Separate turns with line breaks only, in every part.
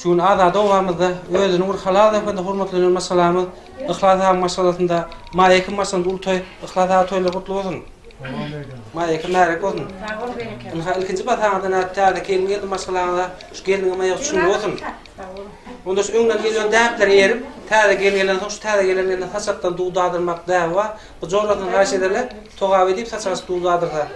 Şu gün Azady obamyzda özüniň bir halal zähmetine hormatlanýan maşgalamyz Yhlas agaň maşgalasynda Maýa ekim başlandy uly toý. Yhlas aga toýlar gutly bolsun. Maýa ekim märek bolsun. Ynha ilkinji basaňyzda nädip täze gelin geldi maşgalaňyza. Şu gelniňem aýagy çuňňur bolsun. Onda şu öňden gelýän däplere eýerip, täze gelin gelensoň şu täze gelen gelne saçakdan duz dadyrmak däbi bar. Bu jorasyndan haýyş ederler, togap edip saçak açyp duz dadyrsa.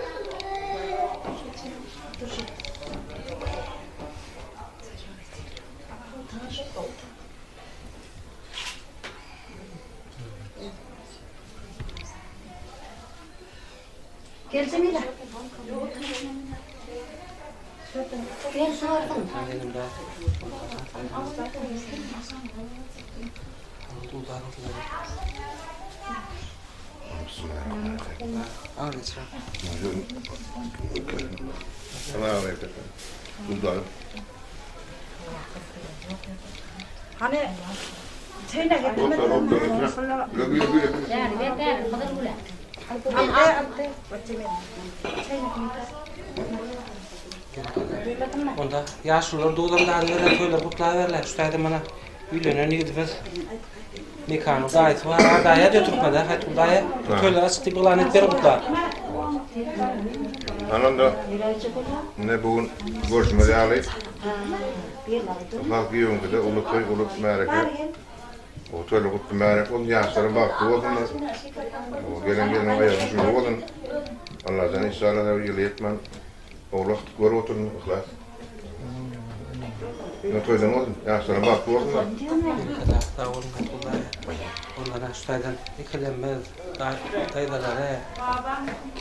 Gel Jemile. Gel sordum.
Hany çeýne getirmedilermi?
Bäri ber bäri gyzyl güle.
Onda ýaşulular duzam dadyberler, toýlary gutlaberler. Şu taýda mana öýlenen ýigidimiz Mekanyň daýysy bar. A daýa diýip türkmende, Haýtgul daýa. Toýlar açyk diýip yglan edip ber gutla.
Ananda ne bu gün görşümiz ýaly Yhlas giýewiňkide uly toý, uly märeke. O toýlar gutly märek bolsun, ýaşlaryň bagtly bolsunlar. O gelen gelniň aýagy düşümli bolsun. Allajan inşallah ýyly ýetmän Owlak görüp otyryn Yhlas. Ýöne toýdan bolsun, ýaşlaryň bagtly bolsunlar.
Berekella sag boluň Haýtgul daýy. Ondan şu taýdan ekelerimiz, daýzalary,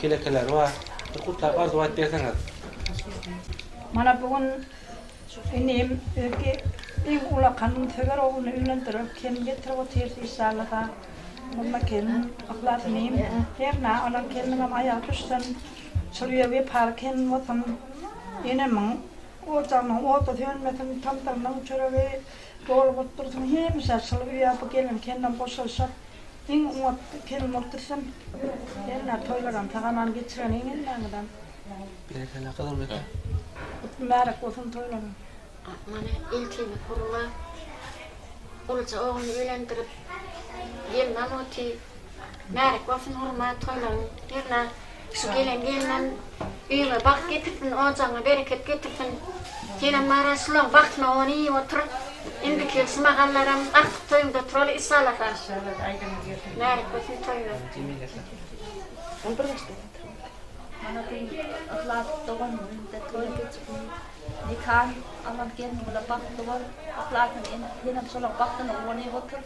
kelekeleri bar. Bir gutlap arzuw aýdyp berseňiz.
Mana bu gün inim özi iň ulakanyň söwer ogluny öýlendirip kelin getirip otyrys işşallasa. Murna kelin, Yhlas inim, hernä olar keliniňem aýagy düşsün. Şol öýe wepaly kelin bolsun. Enemiň ojagynyň ody sönmesin, tamdyrynyň çöregi doly bolup dursun. Hemişe şol öýe bu gelen kelinem goşulyşyp, iň oňat kelin bolup dursun. Hernä toýlaram sag-aman geçireniň hemmäňizem.
Berekella Gyzylbeke.
Gutly mübärek bolsun toýlaryň.
Mana eltini hurma uluja ogluny öýlendirip gelin alyp otyr. Märek bolsun hurma toýlaryň hernä şu gelen gelinem öýüňe bagt getirsin ojagyňa bereket getirsin. Senem bara şulaň bagtyna ony iýip otur. Indiki ýyl şu mahallaram agtyk toýuňda turaly işalasa. Märek bolsun toýuňa.
Mana bu Yhlas doganymyň-da toýy geçipdi. Mekan alan gelniňize bagtly bol. Yhlasyň senem şolaň bagtyna guwanyp otur.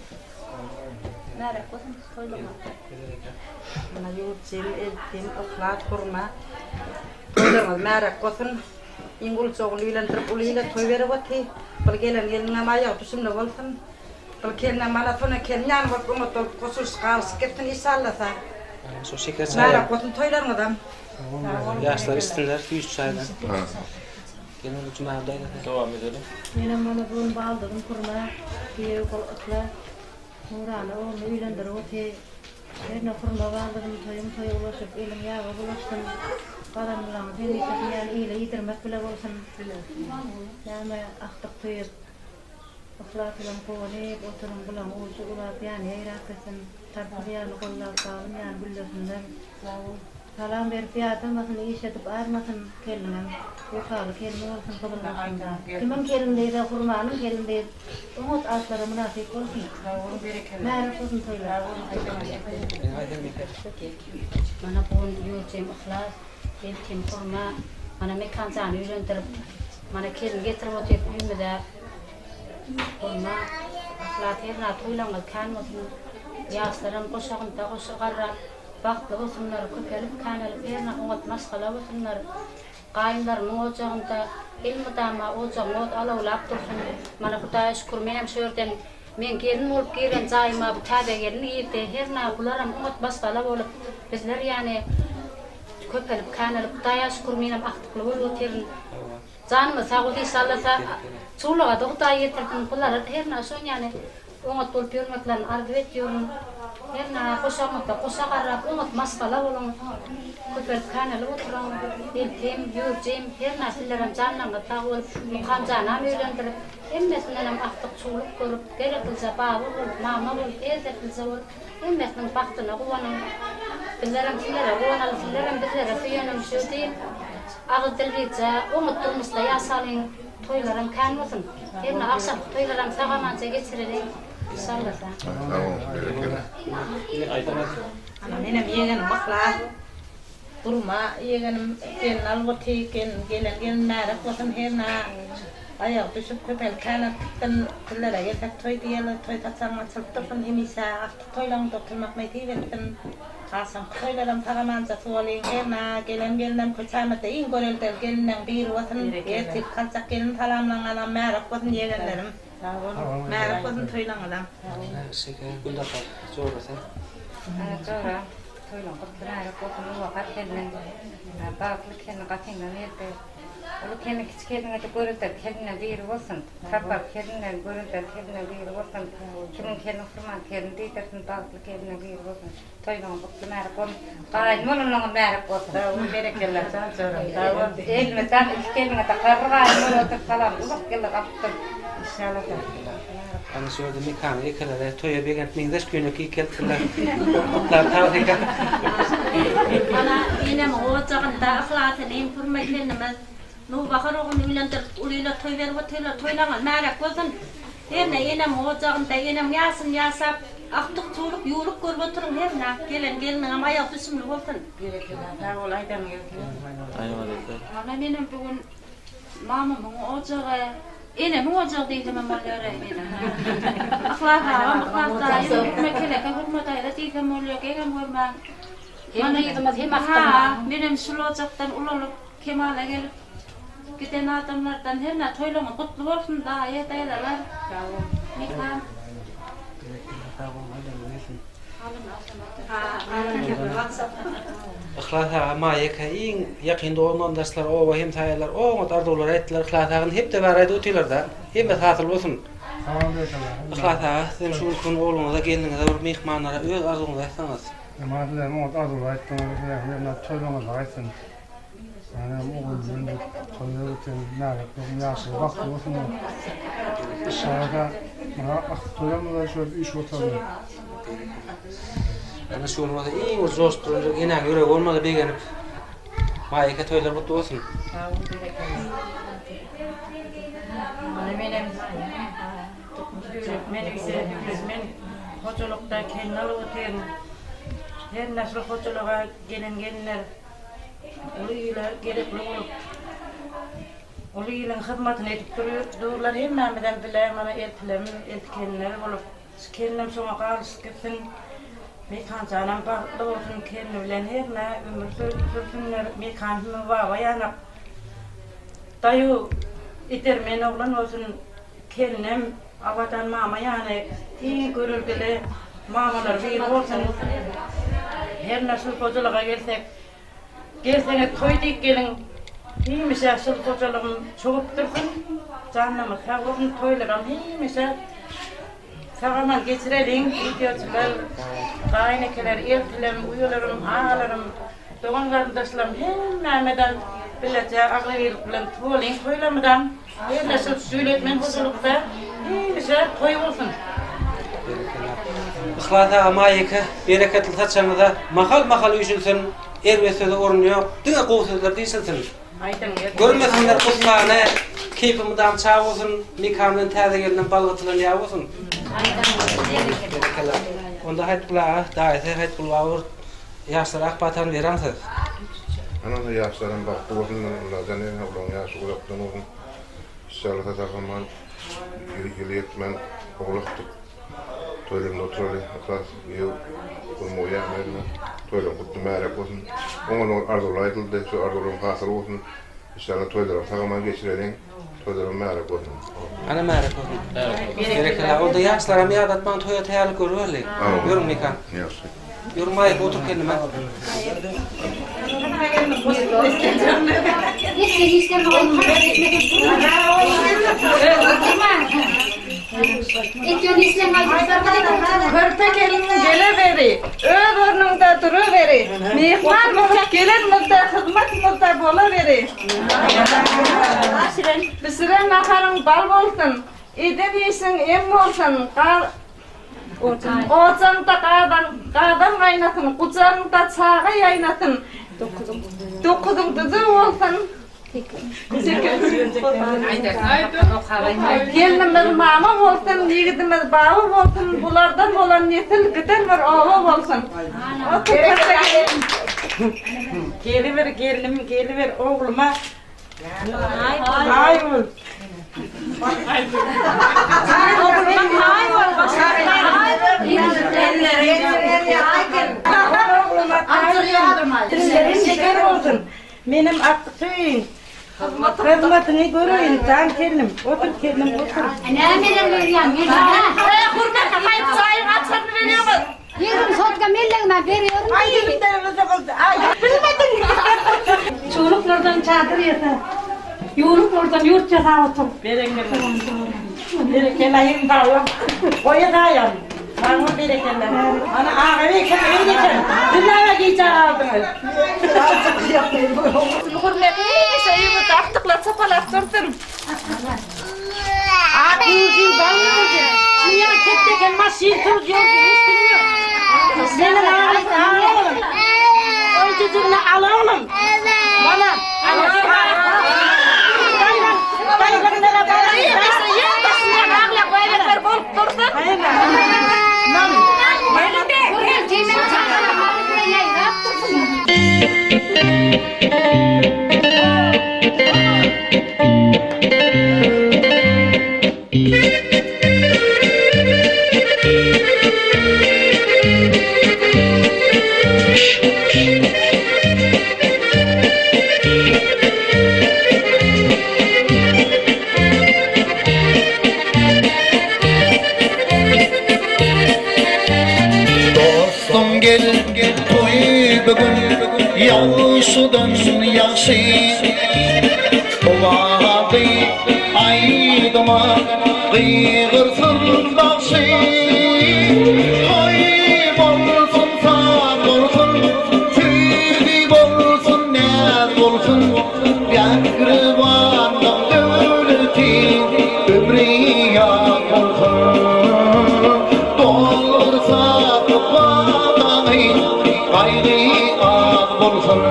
Märek bolsun toýlaryňyz.
Mana ýurt jemi eltim Yhlas hurma toýlaryňyz märek bolsun. Iň ulusy ogluny öýlendirip uly ile toý berip oty. Bul gelen gelniňem aýagy düşümli bolsun. Bul gelnem mana sona gelin ýaly bolup oňat bolup goşulyşyp galyşyp gitsin işallasa.
Şo şeker çaýam.
Märek bolsun toýlaryňyzam.
Ýaşlar içsinler süýji çaýdan. Gelin onda Jumaýyl daýza sen.
Dowam edeliň.
Menem mana bu gün baldygym hurma, giýew gyl Yhlas Nurana ogluny öýlendirip oty. Herne hurma baldygym toýuň toýa ulaşyp, eliň ýaga bulaşsyn. Gazanlaňyz hemişesi ýaly ile iýdirmek bile bolsun. Näme agtyk söýüp, Yhlas bilen guwanyp oturyň bulaň ujy uzap ýany ýaýrap gitsin. Tarpyz ýaly gollap gawun ýaly güllesinler. Salam berip ýadamasyn iş edip armasyn keliniňem wepaly kelini bolsun gyzyl goşunda. Kimiň kelin diýse hurmanyň kelini diýip oňat atlara mynasyp bolsun. Märek bolsun toýlar.
Mana bu gün ýurjym Yhlas, eltim Hurma, mana Mekan jany öýlendirip, mana kelin getirip otyr öýümize. Hurma, Yhlas hernä toýlaňyz kän bolsun. Ýaşlaram goşagynda goşa garrap, bagtly bolsunlar, köpelip känelip hernä oňat maşgala bolsunlar. Gaýynlarymyň ojagynda elmydama ojagyň ody alawlap dursun. Mana Hudaýa şükür menem şu ýerden men gelin bolup giren jaýyma bu täze gelin girdi. Hernä bularam oňat maşgala bolup bizler ýany köpelip känelip Hudaýa şükür menem agtykly bolup otyryn. Janymyz sag bolsun inşallasa çowlugada Hudaý ýetirsin bulara hernä şon ýany. oňat bolup ýörmeklerini arzuw etýärin. Hernä goşagyňyzda goşa garrap, oňat maşgala boluň. Köpelip känelip oturyň. Eltim, ýüwürjim, hernä sizlerem janlaryňyz sag bolup, Mukamjanam öýlendirip, hemmesindenem agtyk-çuwluk görüp, gereklije baba bolup, mama bolup, erdeklije bolup, hemmesiniň bagtyna guwanyň. Bizlerem sizlere guwanaly, sizlerem bizlere söýeniň şu diýip, agyz dil birje, oňat durmuşda ýaşalyň. Toýlaram kän bolsun. Hernä agşamky toýlaram sag-amanja geçireliň. Inşallasa.
Sag boluň, berekella.
Ana menem ýegenim Yhlas Durma ýegenim gelin alyp oty gelin gelen gelin märek bolsun hernä aýagy düşüp köpelip kän artykdyn sizlere gelsek toý diýeli toý saçagyň açylyp dursun hemişe artyk toýlaryňda oturmak nesip etsin agşamky toýlaram sag-amanjasy bolyň hernä gelen gelinem köçämizde iň göreldeli gelinleň biri bolsun ertir galjak gelin salamlaňňazam märek bolsun ýegenlerim. Sag boluň. Märek bolsun toýlaňyzam.
Şeker Güldakar jorasy.
Ana jora toýlaň gutly märek bolsun Nurbakat gelniň bagtly kelini gatyňdan geldi. Uly kelin kiçi keline-de göreldeli kelinden biri bolsun. Sapaly kelinden göreldeli kelinden biri bolsun. Kimiň kelini hurman kelin diýdirsin bagtly kelinden biri bolsun. Toýlaň gutly märek bolsun. Gaýyn bolanyňa märek bolsun.
Sag bol berekella jan joram sag bol.
Elmydam iki gelniňe-de garry gaýyn bolup otur salam uzak ýyllar alypdyr.
Inşallah.
Ana şu ýerde Mekanyň ekeleri toýa begenip meňzeş köýnek giýip gelipdirler. Gutlap tagsyka.
Ana enemiň ojagynda Yhlas inim Hurma gelnimiz Nowbahar ogluny öýlendirip ulyla toý berip otyrlar toýlaňyz märek bolsun. Hernä enemiň ojagynda enem ýaşyny ýaşap, agtyk-çowluk ýuwluk görüp oturyň hernä gelen gelniňem aýagy düşümli bolsun.
Berekella sag bol aýdanyň gelsin.
Mana menem bu gün mamamyň ojagy, enemiň ojagy diýsemem bolýar-aý menem. Yhlas agam, Yhlas daýym, Hurma keleke, Hurma daýza diýsem bolýar, geňem görmäň.
Hem gyzymyz hem agtygymyz.
Ha, menem şul ojakdan ulalyp, Kemala gelip giden adamlardan hernä toýlaryňyz gutly bolsun daýy daýzalar Mekan.
Yhlas aga Maýa eke iň ýakyn dogan-garyndaşlar oba hemsaýalar oňat arzuwlar aýtdylar Yhlas agany hepde bäri aýdyp otyrlarda hemmesi hasyl bolsun. Yhlas aga sizem şu günki gün ogluňyza gelniňize bir myhmanlara öz arzuwyňyzy aýtsaňyz.
Ema sizem oňat arzuwlar aýtdyňyz sizem hernä toýlaryňyzda gaýtsyn. Menem ogul bilen toýa gitdim, nälet bolsun, ýaşygy bagtly bolsun diýip. Şaýada muňa akyp toýamyza şöyle üýşüp oturdy.
Ana şu gün bolsa iň bir joşup duran ýürek enäň ýüregi bolmaly begenip. Maýa eke toýlar gutly bolsun.
Sag bol berekella. Mana menem Döwletmen öýde döwletmen hojalykda gelin alyp otyryn. Her naşyl hojalyga gelen gelinler Uly ile gerekli bolup, uly iliň hyzmatyny edip durlar. Hemmämizem bile, mana eltilerimiz elti kelinler bolup, şu kelinem şoňa galyşyp gitsin. Mekanjanam bagtly bolsun, kelini bilen hernä ömür sürsünler. Mekan hümi baba ýanak. Daýaw, edermen oglan bolsun. Kelinem Abadan mama ýaly iň göreldeli mamalar biri bolsun. Hernä şul hojalyga gelsek, gelseňiz toý diýip geliň. Hemişe şul hojalygym çogup dursun. Janlarymyz sag bolsun, toýlaram hemişe sag-aman geçireliň. Wideoçylar, gaýynekeler, eltilerim, uýalarym, agalarym, dogan-garyndaşlarym hemmämizem bileje agzybirlik bilen tuwalyň toýlarymyzam. Birleşip Döwletmen hojalykda hemişe toý bolsun.
Yhlas aga Maýeke bereketli saçagyňyza mahal-mahal üýşülsin, erbet söze orun ýok, diňe gowy sözler diýşilsin. Görmesinler gussany, keýpi mydam çag bolsun, Mekan bilen täze gelinem bal gytylan ýag bolsun. Berekella. Onda Haýtgul aga, daýysy Haýtgul baba bir ýaşlara ak patany beräň siz.
Ana onda ýaşlaram bagtly bolsunlar Allajan ene olaň ýaşy uzakdan bolsun Inşallah sag aman ýyly ýyly ýetmän ogul akdyk toýlarynda oturaly Yhlas giýew bolmagy ýa toýlaryň gutly märek bolsun oňa oňat arzuwlar aýdyldy şu arzuwlaryň hasyl bolsun Inşallah toýlaram sag aman geçireliň toýlaram märek bolsun.
Ana märek bolsun. Berekella. Onda ýaşlaram ýadatman toýa taýýarlyk görüberli. Ýörüň Mekan.
Ýagşy.
Ýörüň Maýa otur kendime.
Körpe gelin geleweri, öz ornuňda duraweri, myhman bolup gelenimizde hyzmatymyzda bolaweri. Bişiren naharyň bal bolsun, eden işiň em bolsun, ojagyňda gazan gaýnasyn, gujagyňda çaga ýaýnasyn, dokuzyň düzüw bolsun. Gelnimiz mama bolsun, ýigidimiz baba bolsun, bulardan bolan nesil giden bir oba bolsun.
Geliber gelnim, geliber ogluma. Aý bol. Dillerin şeker bolsun. Menem artyk söýeýin. Hyzmatyňy göreýin, jan gelnim. Otur gelnim, otur.
Nämeler berýäň, gelin?
Eý, Hurmet, haýsy jaýyň açaryny berýäňiz?
20 sotka mellegime berýärin.
Aý, dilimden gyzyldy. Aý, bilmediň.
Çoluklardan çadyr ýasa, ýuwluklardan ýurt ýasap otur.
Berekella. Berekella, iň sag bol. Goýa gaýam. Sag bol berekella. Ana Agabeý kim öýde eken. Siz näme gijä galdyňyz?
Hurmet hemişe öýüňizde agtyklar çapalap dursun.
Ak ýüzüň bal ýüzüň. Dünýä ketde eken maşyn sürüp ýördi hiç bilmiyor. Meniň agam al oglum. Oý jüjügini al oglum. Mana.
Dostum gel toý bu gün ýagşydan ýagşy Owazy aýdyma gygyrsyn bagşy Toý bolsun saz bolsun söýgi bolsun näz bolsun Mähribanlyk döwleti ömri ýaz bolsun Doldursa ykbalyňy gaýgy az bolsun.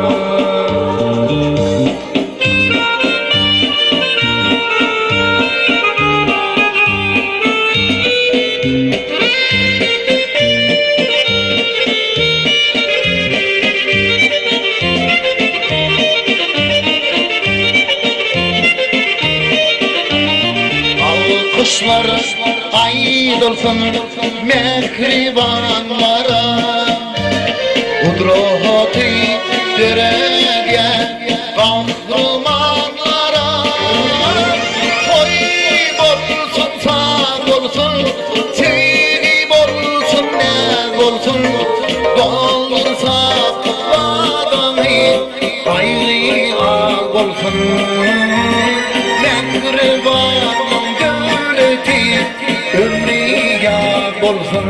Alkyşlar aýdylsyn mähribanlara, Gudraty döredýän gahrymanlara. Toý bolsun, saz bolsun, söýgi bolsun, näz bolsun, Doldursak ykbalyňy, gaýgy az bolsun. Mähribanlyň döwleti ömri ýaz bolsun.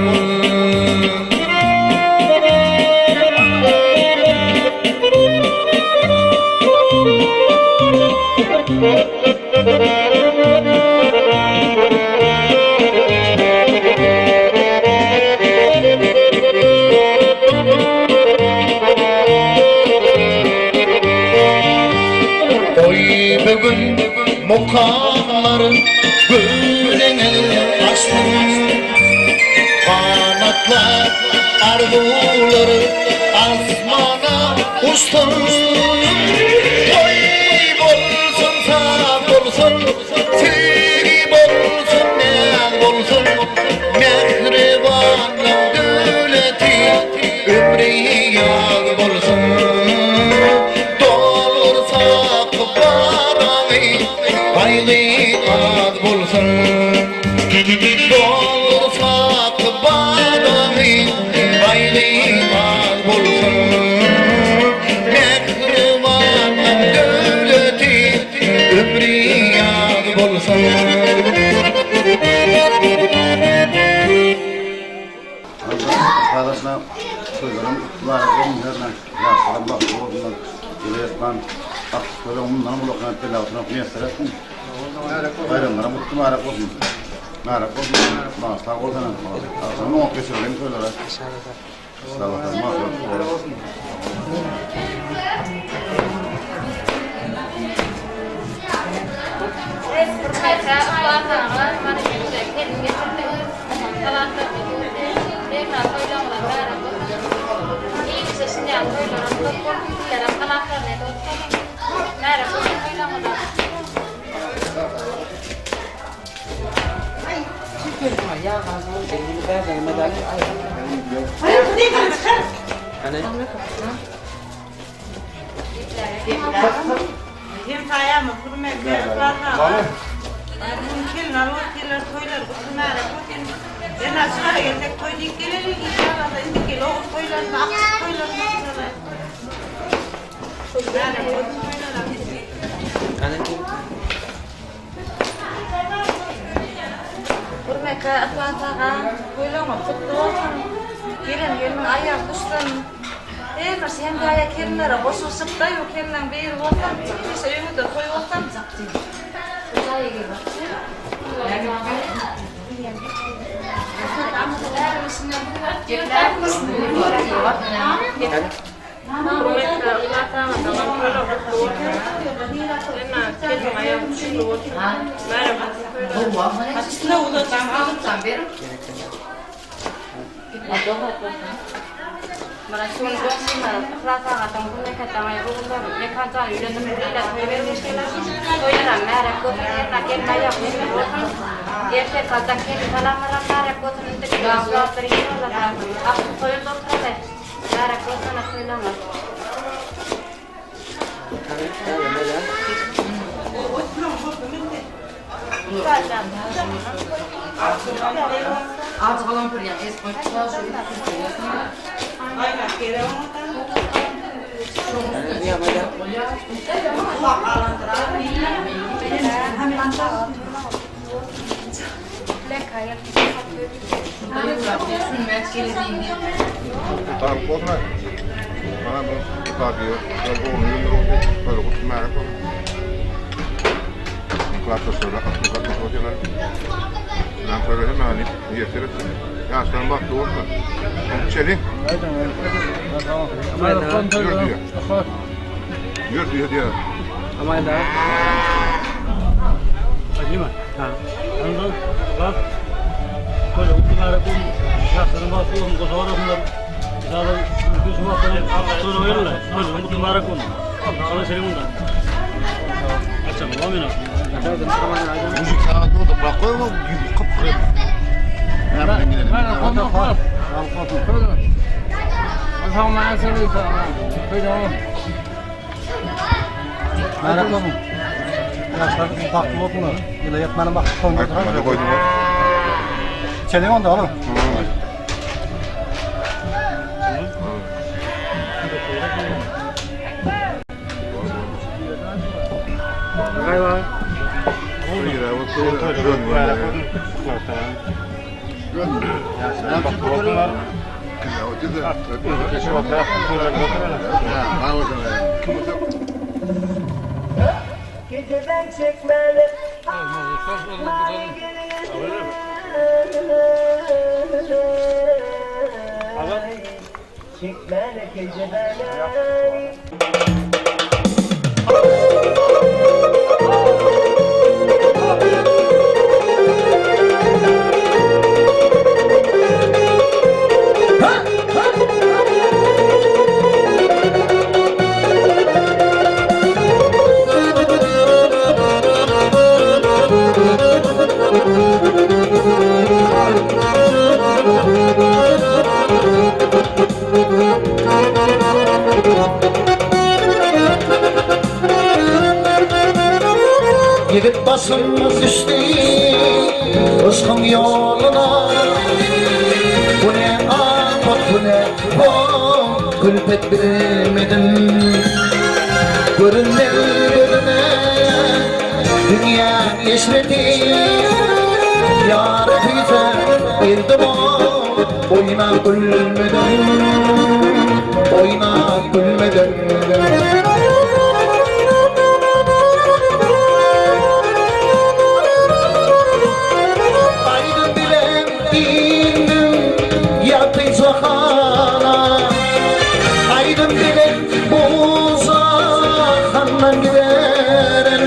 Goý bu gün mukamlar göwnüňi açsyn, Ganatlar arzuwlar asmana uçsun. Toý bolsun, saz bolsun, söýgi bolsun, näz bolsun, Mähribanlyk döwleti ömri ýaz bolsun. Doldursak baraňy, gaýgy az bolsun. Doldursak baraňy, gaýgy az bolsun. Mähribanlyk döwleti ömri ýaz bolsun.
Sadaşyna toýlaryň gutly mübärek bolsun hernä ýaşlaram bagtly bolsunlar ýyly ýetman aksyk toýlaryň mundanam ullakan edip belläp oturmak miýesser etsin baýramlaram gutly mübärek bolsun mübärek bolsun maňa sag bol senem agşam oňat geçireliň toýlary
Gurmeke Yhlas aga, toýlaryňyz gutly bolsun! Gelen gelniň aýagy düşsün! Her bir hemraýa gelinlere goşulyşyp daýaw gelniň biri bolsam, hemişe öýüňizde toý bolsun!
Sag bolsun. Bana bu tabiýe, ogluny öldürip, böyle gutly mübärek bolsun. Klasdaşlara atly gatnaşyp otyrlar. Ynam söyle hemen miýesser etsin. Ýaşlaryň bagtly bolsun. Çeli. Ýör diýýär. Ýör diýýär diýýär.
Aman da.
Acıma. Ha. Andan bak. Böyle utlulara bu şahsların bagtly bolsun, goşa olsunlar. Misalı bütün şu vaxtını sonra verirler. Böyle mutlu mübarek olsun. Sana selam olsun. Açalım, amin.
Müzik saat oldu. Bırak koyma. Kıpkırı. Mübarek olsun. Ýaşlar bagtly bolsunlar. Ýyla ýetmäne bagtly toýunda
Hadi koydum.
Çelim onda oğlum.
Geceden çekmeli Çekmeli geceden
Yigit başımız düştü ışkın yoluna Bu ne afat bu ne o külfet bilmedim Görünmez gözüme dünya eşreti Yar tüyse girdim o Oýna gülmeden Oýna gülmeden. Aýdym bilen indim ýagty jahana Aýdym bilen bu jahandan giderin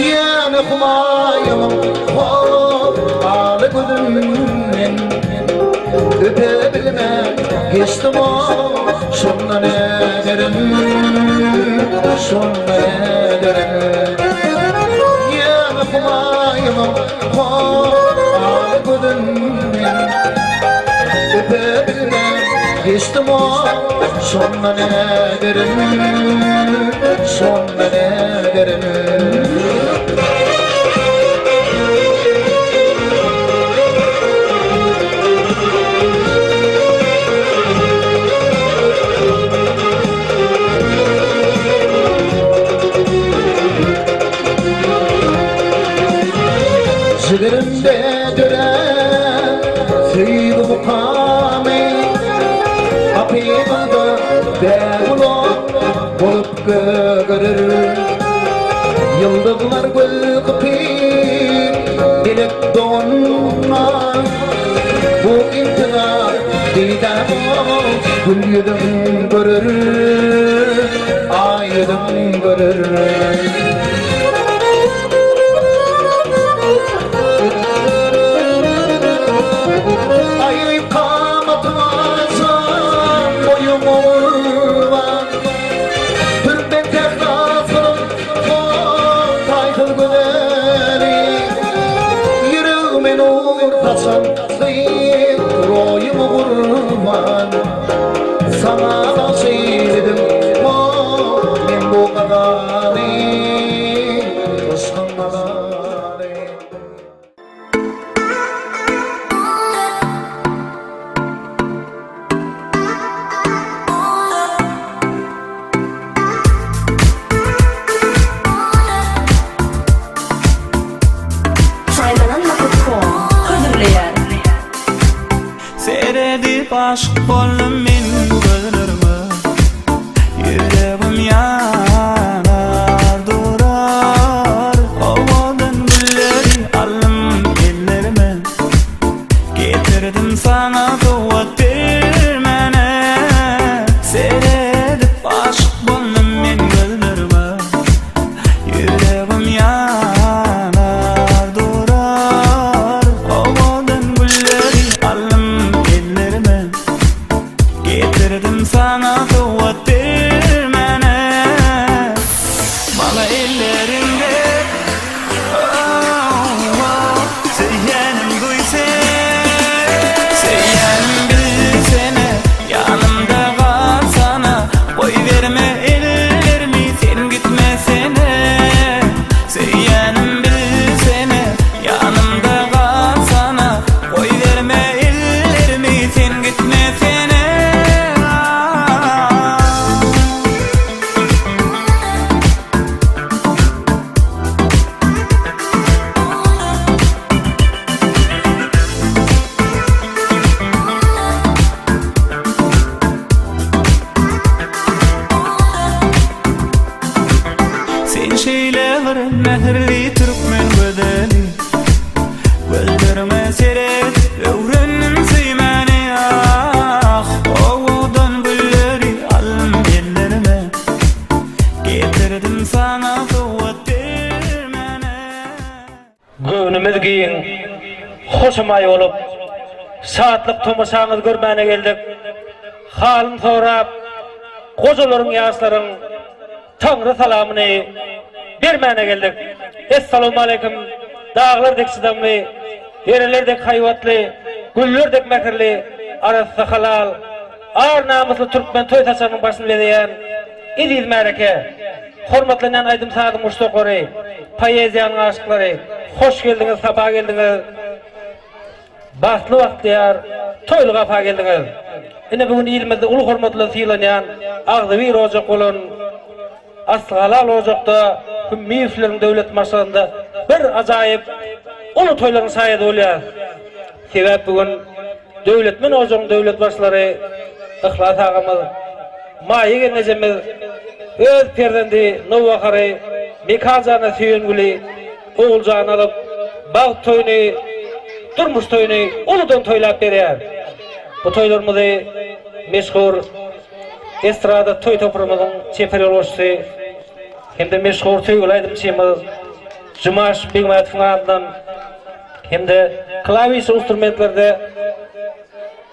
Ýöne humaýymyň hor aly gözünden Öpe bilmän geçdim o şonda näderin Şonda näderin Ýöne humaýymyň hor aly gözünden Öpe bilmän geçdim o şonda näderin Şonda näderin. Jigerimde dörän söýgi mukamy Gapymyňda bägül-ot bolup gögerer. Ýyldyzlar göz gypyp melek donuna Bu intizar didäm-ow gül ýüzüň görer, Aý ýüzüň görer. Aý kamatyňa jan boýuň gurban. Türkmen sährasynyň taýsyz gözeli. Ýüregime nur saçan gyz roýuň gurban. Saňa bagş eýledim men bu gazaly. Yşkyň gazaly.
Saýlanan nokta com hödürleýär.
Seredip aşyk boldum men gözleriňe Ýüregim ýanar durar Owadan gülleri aldym ellerime Getirdim saňa sowgat bermäne Seredip aşyk boldum men gözleriňe Ýüregim ýanar durar Owadan gülleri aldym ellerime Getirdim saňa sowgat bermäne Maňa elleriň ber Oh, söýýänim duý sen Söýýänim bilsene Ýanymda galsana Goýberme ellerimi sen gitmesene Söýýänim bilsene Ýanymda galsana Goýberme ellerimi sen gitmesene Sen şeýle bir mähirli türkmen gözeli Gözleriňe seret öwrendim söýmäni ah Owadan gülleri aldym ellerime Getirdim saňa sowgat bermäne.
Göwnümiz giň, hoşamaý bolup, şatlyk tomaşaňyzy görmäne geldik. Halyn sorap, gojalaryň, ýaşlaryň Taňry salamyny bermäne geldik. Essalawmaleýkim, daglar dek çydamly, dereler dek haýbatly, güller dek mähirli, arassa halal, ar-namysly türkmen toý saçagynyň başyny bezeýän eziz märeke! Hormatlanýan aýdym-sazyň muşdaklary, poeziýanyň aşyklary, hoş geldiňiz, sapa geldiňiz! Bagtly bagtyýar, toýly gapa geldiňiz! Ine bu gün ilimizde uly hormat bilen sylanýan, agzybir ojak bolan asly halal ojakda Hümmiýewleriň döwlet maşgalasynda bir ajaýyp uly toýlaryň şaýady bolýarys. Sebäp bu gün. Döwletmen ojagyň döwletbaşylary Yhlas agamyz, Maýa gelnejemiz öz perzendi Nowbahary, Mekan jana söýen güli Oguljany alyp, bagt toýuny, durmuş toýuny uludan toýlap berýär. Bu toýlarymyzy meşhur estrada toý toparymyzyň çeper ýolbaşçysy hem-de meşhur söýgüli aýdymçymyz Jumaş Begmätowyň adyndan hem-de klawişli instrumentlerde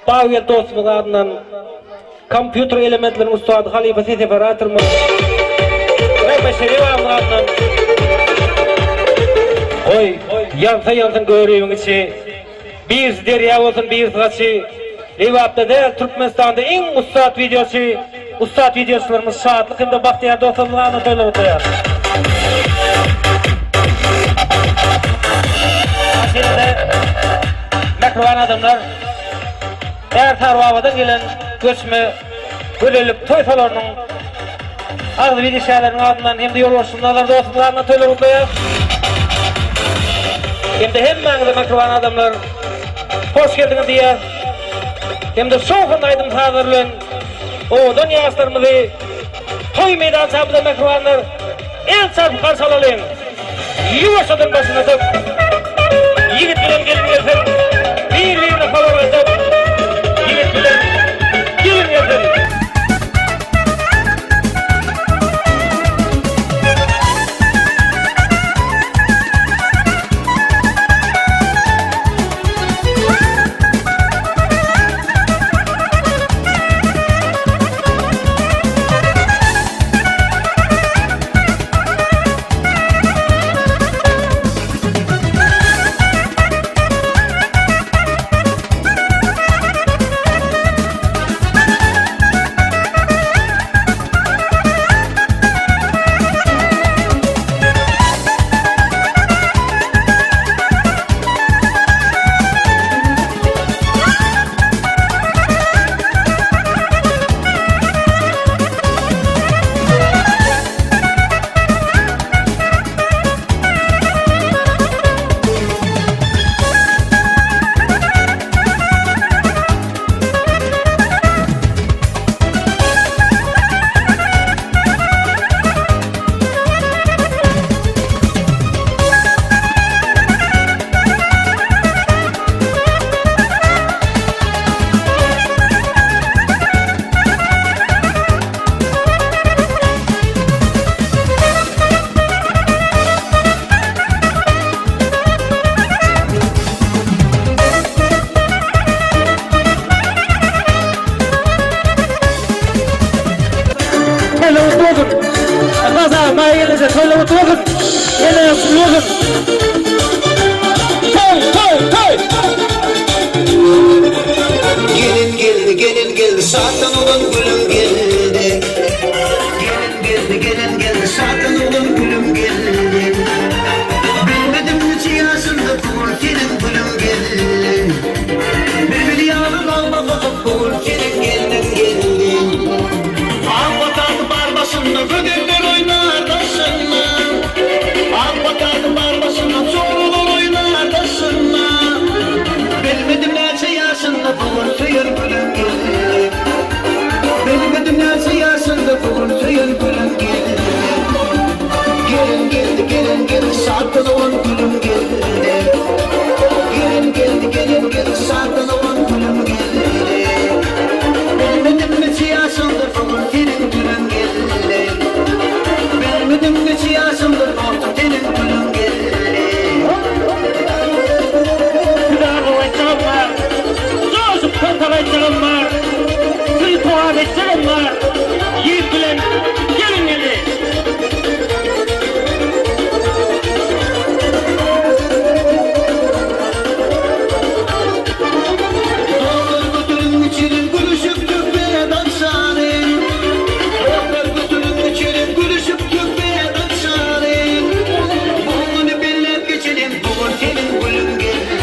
Babygeldi dostumyz adyndan kompýuter elementleriniň ussady halypa ses operatorymyz Rahmet Şerip aganyň adyndan Goý, ýansa ýansyn göribiň içi, Birisi derýa bolsun, birisi gaçy. Lebapda däl, Türkmenistanda iň ussat wideoçy, ussat wideoçylarymyz Şatlyk hem-de Bagtyýar dostlarymyzyň adyndan toýlar gutlaýar. Şeýle-de mähriban adamlar Ärsarybabadan gelen göçme gözellik toý salonynyň agzybir işgärleriniň adyndan hem-de ýolbaşçy Nazar dostumyzyň adyndan toýlar gutlaýar. Hem-de hemmäňize mähriban adamlar hoş geldiňiz diýýäs. Hem-de şowhunly aýdym-sazlar bilen owadan ýaşlarymyzy toý meýdançamyzda mähribanlar el çarpyp garşy alalyň. Ýuwaşjadan başyny atyp, ýigit bilen gelin gelsin, bir-birine habar gatyp, ýigit bilen gelin gelsin. Toýlar gutly bolsun. Yhlas aga, Maýa gelneje, toýlar gutly bolsun. Ene gutly bolsun. Toý, toý, toý.
Gelin geldi, gelin geldi, şatdan olan gülüm geldi. Gelin geldi, gelin geldi, şatdan olan gülüm geldi. Bilmedim niçe ýaşynda bu gün seniň gülüň geldi. Bilbil ýaly nagma kakyp bu gün seniň gelniň geldi. Ak patasy bar başynda gözeller oýnar daşynda. Ak patasy bar başynda çorular oýnar daşynda. Bilmedim näçe ýaşynda bu gün söýen gülüm geldi. Bilmedim näçe ýaşynda bu gün söýen gülüm geldi. Gelin geldi gelin geldi şatdan dogan gülüm geldi. Gelin geldi gelin geldi şatdan dogan gülüm geldi. Bilmedim neçe ýaşyňdyr bu gün seniň gülüň geldi. Bilmedim neçe ýaşyňdyr dostum seniň gülüň geldi.
Size arzuw aýtjagym bar, Joşup tantana aýtjagym bar, Sizi togap etjegim bar, Ýigit bilen gelin geldi.
Dostlar götürüň içelim gülüşip söhbet açalyň. Dostlar götürüň içelim gülüşip söhbet açalyň. Bu güni belläp geçelim bu gün seniň gülüň geldi.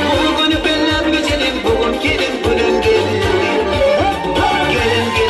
Bu güni belläp geçelim bu gün seniň gülüň geldi. Gelin geldi.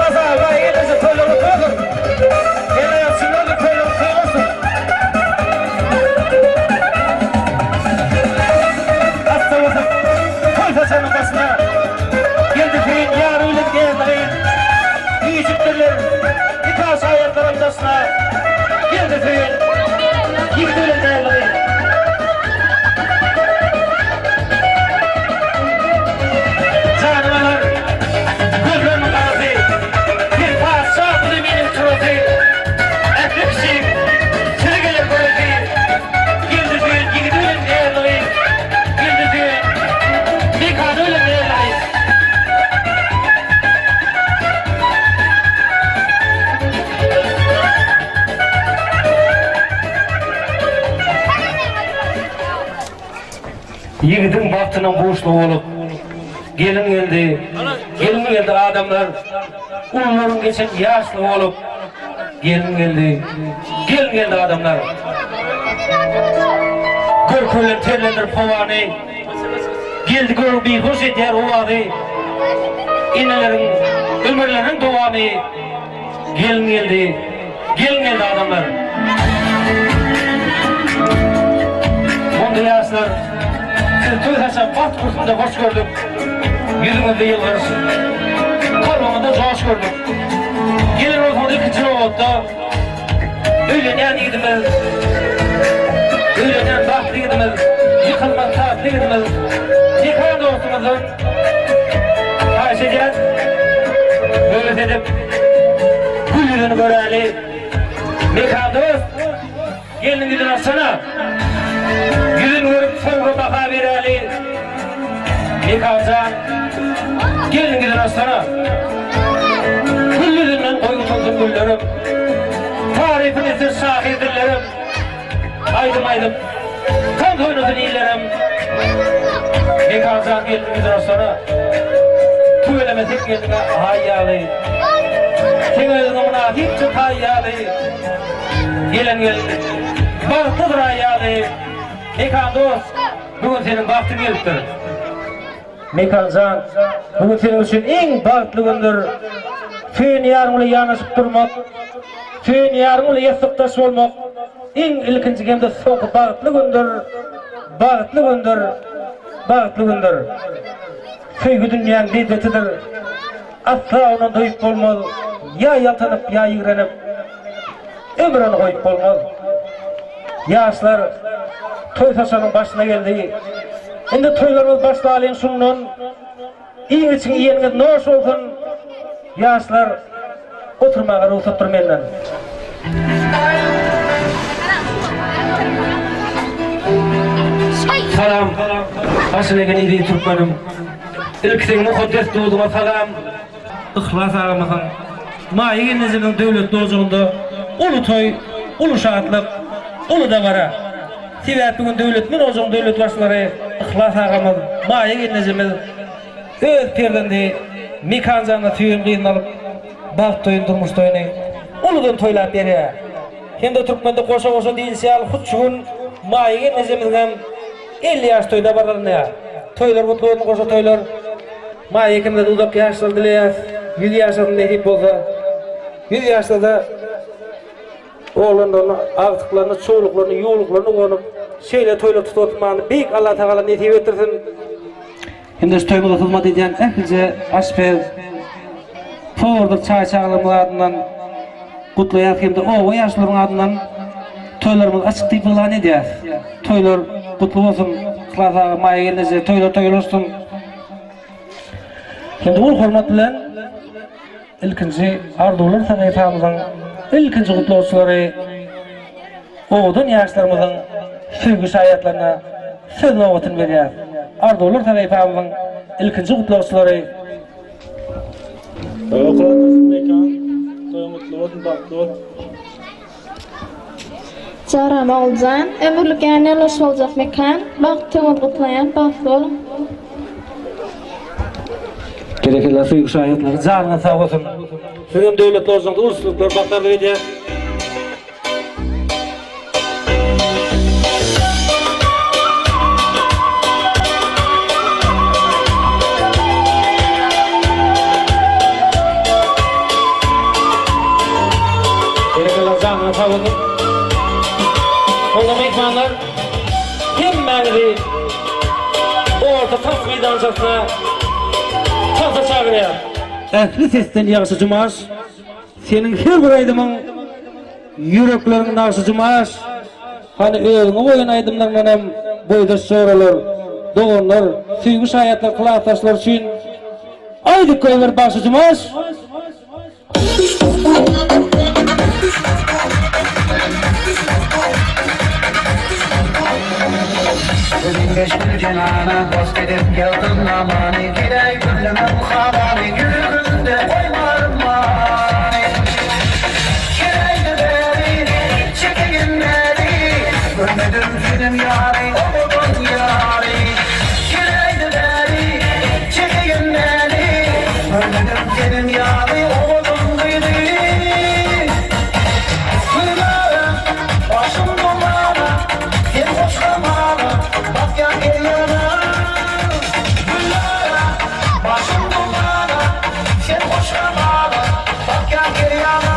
Yhlas aga, Maýa gelneje toýlar gutly bolsun. Gelneje çyndandyr toýlar toý bolsun. Assa basyp toý saçagynyň başyna Geldi Söýün ýary bilen geldi gyz. Üýşüpdirler nika şaýatlaram daşyna Geldi Söýün ýigidi bilen näzli gyz. Janym alar gözlerimiň garasy, Sen patyşa bu zeminiň çyrasy, Ähli kişiň sizi geler göresi, Geldi Söýün ýigidi bilen näzli gyz, Geldi Söýün mekany bilen näzli gyz. Ýigidiň bagtynyň buşlugy bolup, gelin geldi, gelin geldi adamlar, ulularyň geçen ýaşlygy bolup, gelin geldi, gelin geldi adamlar. Görki bilen terlendirip howany, geldi görgi bihuş edýär owazy, eneleriň ömürleriniň dowamy, Gelin geldi, gelin geldi adamlar. Onda ýaşlar, sizi toý saçan bagt kürsünde hoş gördük. Ýüzüňizde ýylgyryş, kalbyňyzda joş gördük. Gelen bolsaňyz ilkinji nobatda öýlenýän ýigidimiz, öýlenýän bagtly ýigidimiz, ýykylmaz tatly ýigidimiz, Mekan dostumyzdan Haýyş edýän, höwes edip, gül ýüzüni göräli. Mekan dost, gelniň ýüzüni açsana. Ýüzüni görüp, soňra baha beräli. Mekan jan, gelniň ýüzüni açsana. Gül ýüzünden goý utansyn güllerim. Tarypyny etsin şahyr dillerim. Aýdym aýdyp, tans oýnasyn illerim. Mekanjan gelniň ýüzüne açsana. Tüweleme sen gelniňe aý ýaly. Seň özüňe mynasypja taý ýaly. Gelen gelin bagtlydyr aý ýaly. Mekan dost, bu gün seniň bagtyň gelipdir. Mekan jan, bu gün seniň üçin iň bagtly gündür. Söýen ýaryň bilen ýanaşyp durmak, söýen ýaryň bilen ýassykdaş bolmak iň ilkinji hem-de soňky bagtly gündür, bagtly gündür, bagtly gündür. Söýgi dünýäň lezzetidir. Asla ondan doýup bolmaz, ýa ýaltanyp, ýa ýigrenip. Ömür ony goýup bolmaz. Ýaşlar toý saçagynyň başyna geldi. Indi toýlarymyz başlalyň şundan. Iýip-içiň iýeniňiz noş bolsun. Ýaşlar oturmaga rugsatdyr menden. Salam başyna egen eziz türkmenim. Ilki seň mukaddes duduňa salam. Yhlas agamyzyň, Maýa gelnejemiziň döwletli ojagynda uly toý, uly şatlyk, uly dabara. Sebäp bu gün Döwletmen ojagyň döwletbaşylary Yhlas agamyz, Maýa gelnejemiz öz perzendi Mekanjana söýen gyzyny alyp, bagt toýuny, durmuş toýuny uludan toýlap berýär. Hem-de türkmende goşa-goşa diýlişi ýaly hut şu gün Maýa gelnejemiziňem 50 ýaş toýy dabaralanýar. Toýlar gutly bolsun goşa toýlar. Maýa ikimize-de uzak ýaşlar dileýäs. 100 ýaşasyn nesip bolsa. 100 ýaşda-da oglanlaryny, agtyklaryny, çowluklaryny, ýuwluklaryny guwanyp, şeýle toýlar tutup oturmany Beýik Allatagala nesip etdirsin. Hem-de şu toýumyza hyzmat edýän ählije aşpez, powurdyr çaý-çagalarymyz adyndan gutlaýas hem-de oba ýaşulularyň adyndan toýlarymyz açyk diýip yglan edýäs. Toýlar gutly bolsun, Yhlas aga, Maýa gelneje, toýlar toýlaşsyn. Hem-de uly hormat bilen ilkinji Arzuwlar sahypamyzyň ilkinji gutlagçylary owadan ýaşlarymyzyň söýgi şaýatlaryna söz nobatyny berýäris. Arzuwlar sahypamyzyň ilkinji gutlagçylary.
Toýuň Mekan, toýuň gutly bolsun, bagtly bol.
Joram Oguljan, ömürlik ýan ýoldaş boljak Mekan, bagt toýuňyzy gutlaýan, bagtly boluň.
Berekella söýgi şaýatlary janyňyz sag bolsun. Sizem döwletli bolsaňyz uly üstünlikler bagt arzuw edýän. sag bolsun. Onda myhmanlar hemmäňizi orta tans meýdançasyna tansa çagyrýar. Ähli sesden ýagşy Jumaş, seniň her bir aýdymyň ýürekleriň nagşy Jumaş. Hany özüňe goýan aýdymlaryňdanam boýdaş joralar, doganlar, söýgi şaýatlar klasdaşlar üçin aýdyp goýber bagşy Jumaş.
Özüňde şükür jenana, dost edip ýazdym namany, Geläý gürlemäň halany, ýüregimde goýmaryn many. Geläýde bäri, çekeýin näzi, Görmedim senem ýaly, owadan ýary. Geläýde bäri, çekeýin näzi, Görmedim senem ýaly, owadan gyzy. Gülnara, başym dumana, Sen hoş hamala, bakýaň her ýana. Gülnara, başym dumana, Sen hoş hamala, bakýaň her ýana.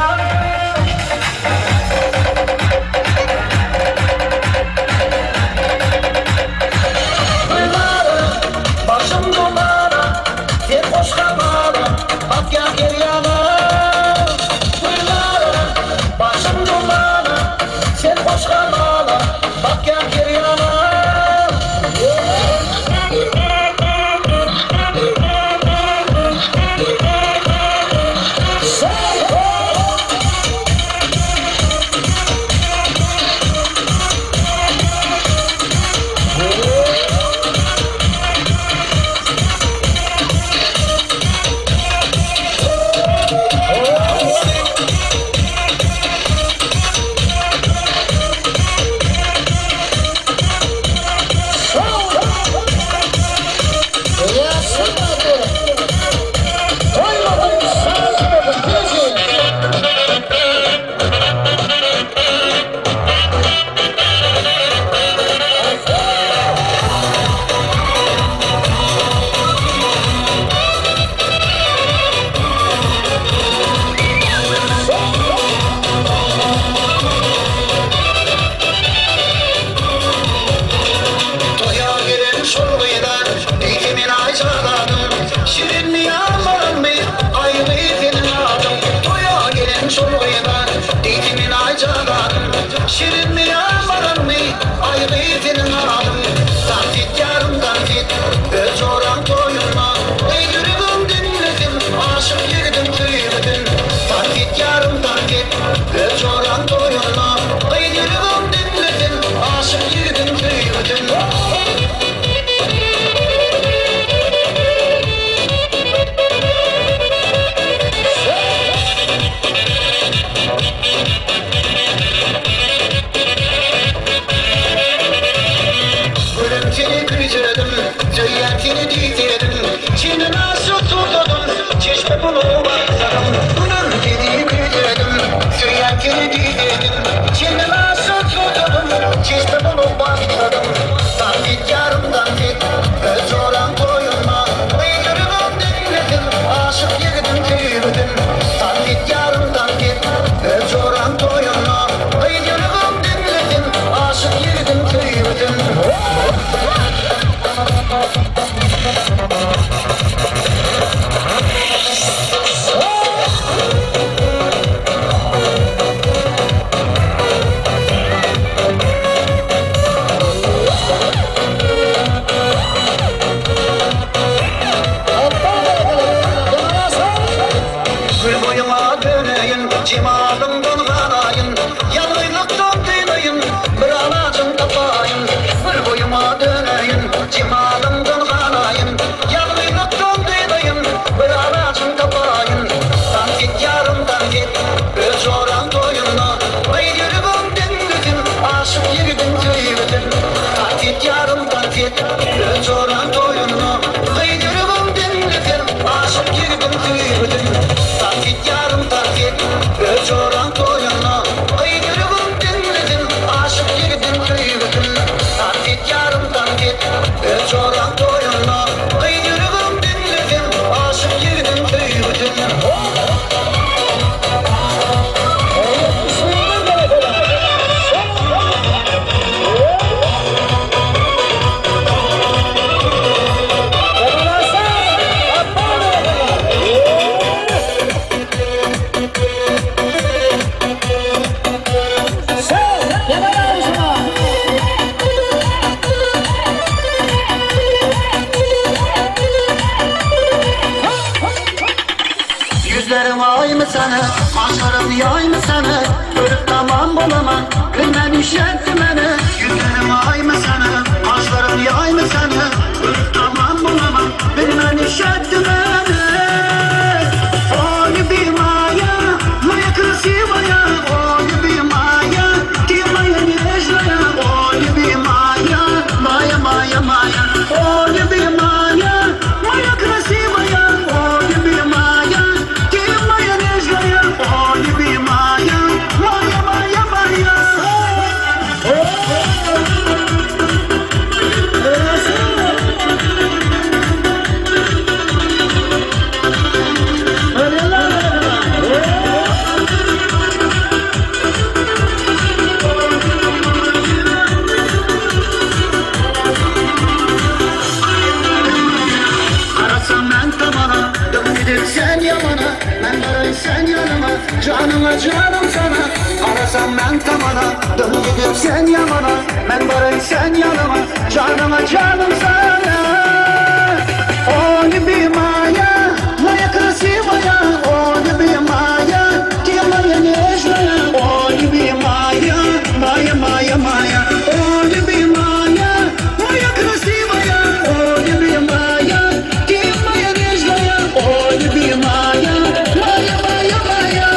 Gülnara, başym dumana, Sen hoş hamala, bakýaň her ýana. Gülnara, başym dumana, Sen hoş hamala, bakýaň her ýana. Toýa gelen şol gyza Diýdi men Aýjazadym Şirinmi ýa baranmy Aýgy seniň adyň Toýa gelen şol gyza Diýdi men Aýjazadym Şirinmi ýa baranmy Aýgy seniň adyň Tans et ýarym tans et Öz joraň toýunda Gyz ýüregim diňlesin Aşyk ýigidiň söýgüsin Tans et ýarym tans et Öz joraň toýunda Gyz ýüregim diňlesin Aşyk ýigidiň söýgüsin. Gülüm seni küýsedim, söýýän seni diýsedim, Çenden aşa susadym, çeşme bolup aksadym. Gülüm seni küýsedim, söýýän seni diýsedim, Çenden aşa susadym, çeşme bolup aksadym. Dans et ýarym dans et, öz joraň toýunda, Gyz ýüregim diňlesin, aşyk ýigidiň söýgüsin. Dans et ýarym dans et, öz joraň toýunda, Gyz ýüregim diňlesin, aşyk ýigidiň söýgüsin. Gül boýuňa döneýin, jemalyňdan ganaýyn, Ýalňyzlykdan dynaýyn, bir alajyn tapaýyn. Gül boýuňa döneýin, jemalyňdan ganaýyn, Ýalňyzlykdan dynaýyn, bir alajyn tapaýyn. Tans et ýarym tans et, öz joraň toýunda, Gyz ýüregim diňlesin, aşyk ýigidiň söýgüsin. Tans et ýarym tans et, öz joraň toýunda, Gyz ýüregim diňlesin, aşyk ýigidiň söýgüsin. Tans et ýarym tans et, öz joraň. Ýüzleriň aýmy sana, gaşlaryň ýaýmy sana, Görüp tamam bolaman, bilmän üşetdi meni. Ýüzleriň aýmy sana, gaşlaryň ýaýmy sana, Görüp tamam bolaman, bilmän üşetdi meni. O lýubimaya, moýa krasiwaýa, O lýubimaya, ty moýa nežnaýa, O lýubimaya, maýa, maýa, maýa, O lýubimaya, moýa krasiwaýa, O lýubimaya, ty moýa nežnaýa, O lýubimaya, maýa, maýa, maýa. Garasam men tamana, dön gidip sen ýamana, Men baraý sen ýanyma, janyňa janym sana. Garasam men tamana, dön gidip sen ýamana, Men baraý sen ýanyma, janyňa janym sana. O lýubimaya, moýa krasiwaýa, O lýubimaya, ty moýa nežnaýa, O lýubimaya, maýa, maýa, maýa, O lýubimaya, moýa krasiwaýa, O lýubimaya, ty moýa nežnaýa, O lýubimaya, maýa, maýa, maýa.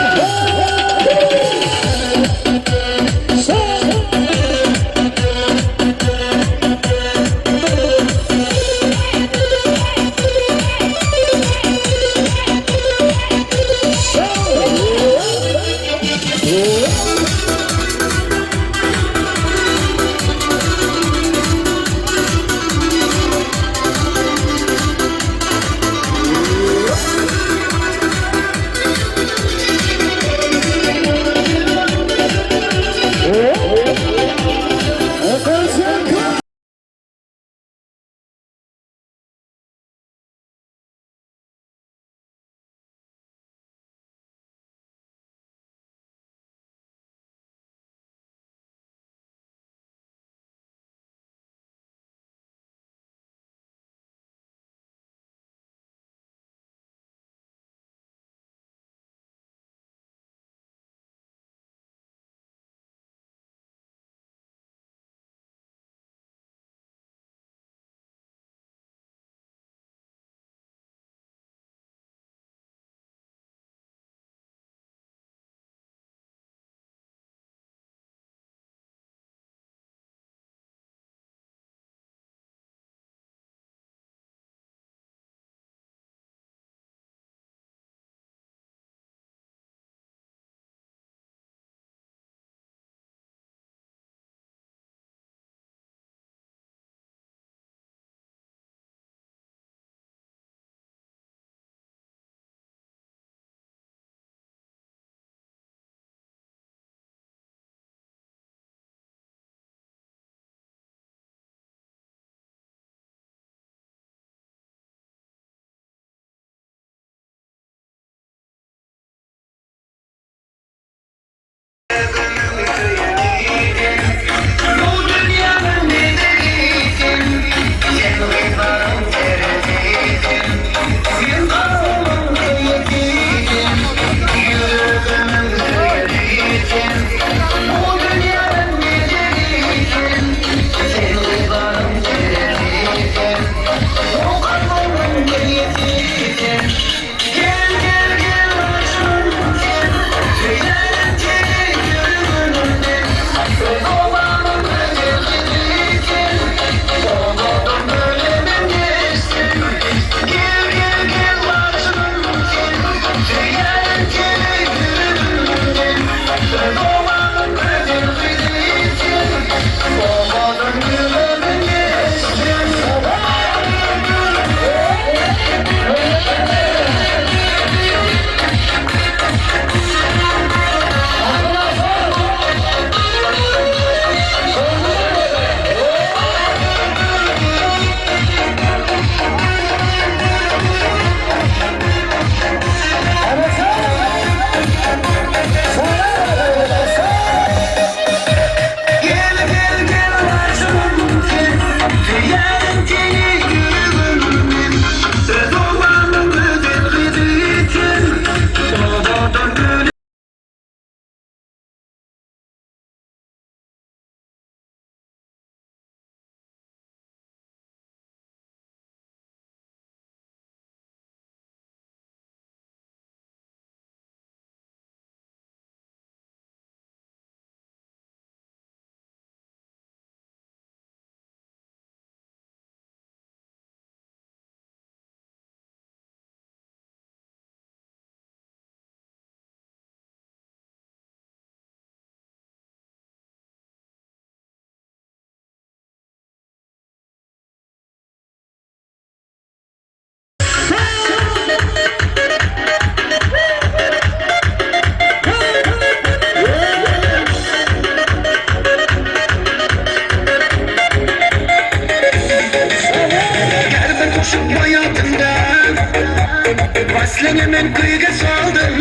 men küýge saldym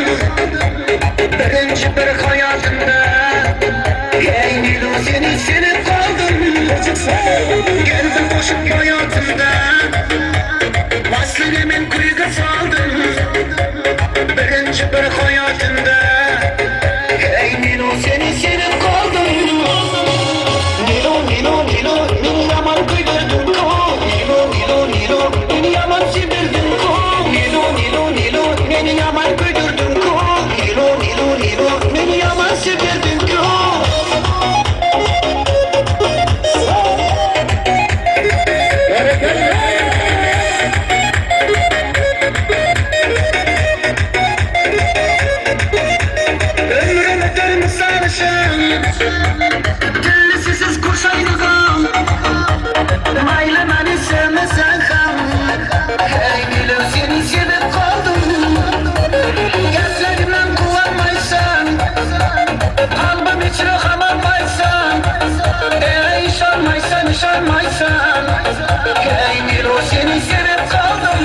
Birinji bir haýatymda Hey Nilo seni sevip galdym Geldi goşup haýatymda Waslyny men küýge saldym Birinji bir haýatymda Hey Nilo seni sevip galdym Nilo Nilo Nilo meni ýaman köýdürdiň ko Nilo Nilo Nilo meni ýaman sevdirdiň ko Nilo Nilo Nilo meni ýaman köýdürdiň ko Nilo Nilo Nilo meni ýaman sevdirdiň ko. Ömrüm öter mysal üçin Tilli sesiz gurşaýdygym Maýly meni sevmeseň hem Heý Nilo seni sevip galdym Geplerimden guwanmaýsaň Kalbym içre hamalmaýsaň Eý yşanmaýsaň yşanmaýsaň Heý Nilo seni sevip galdym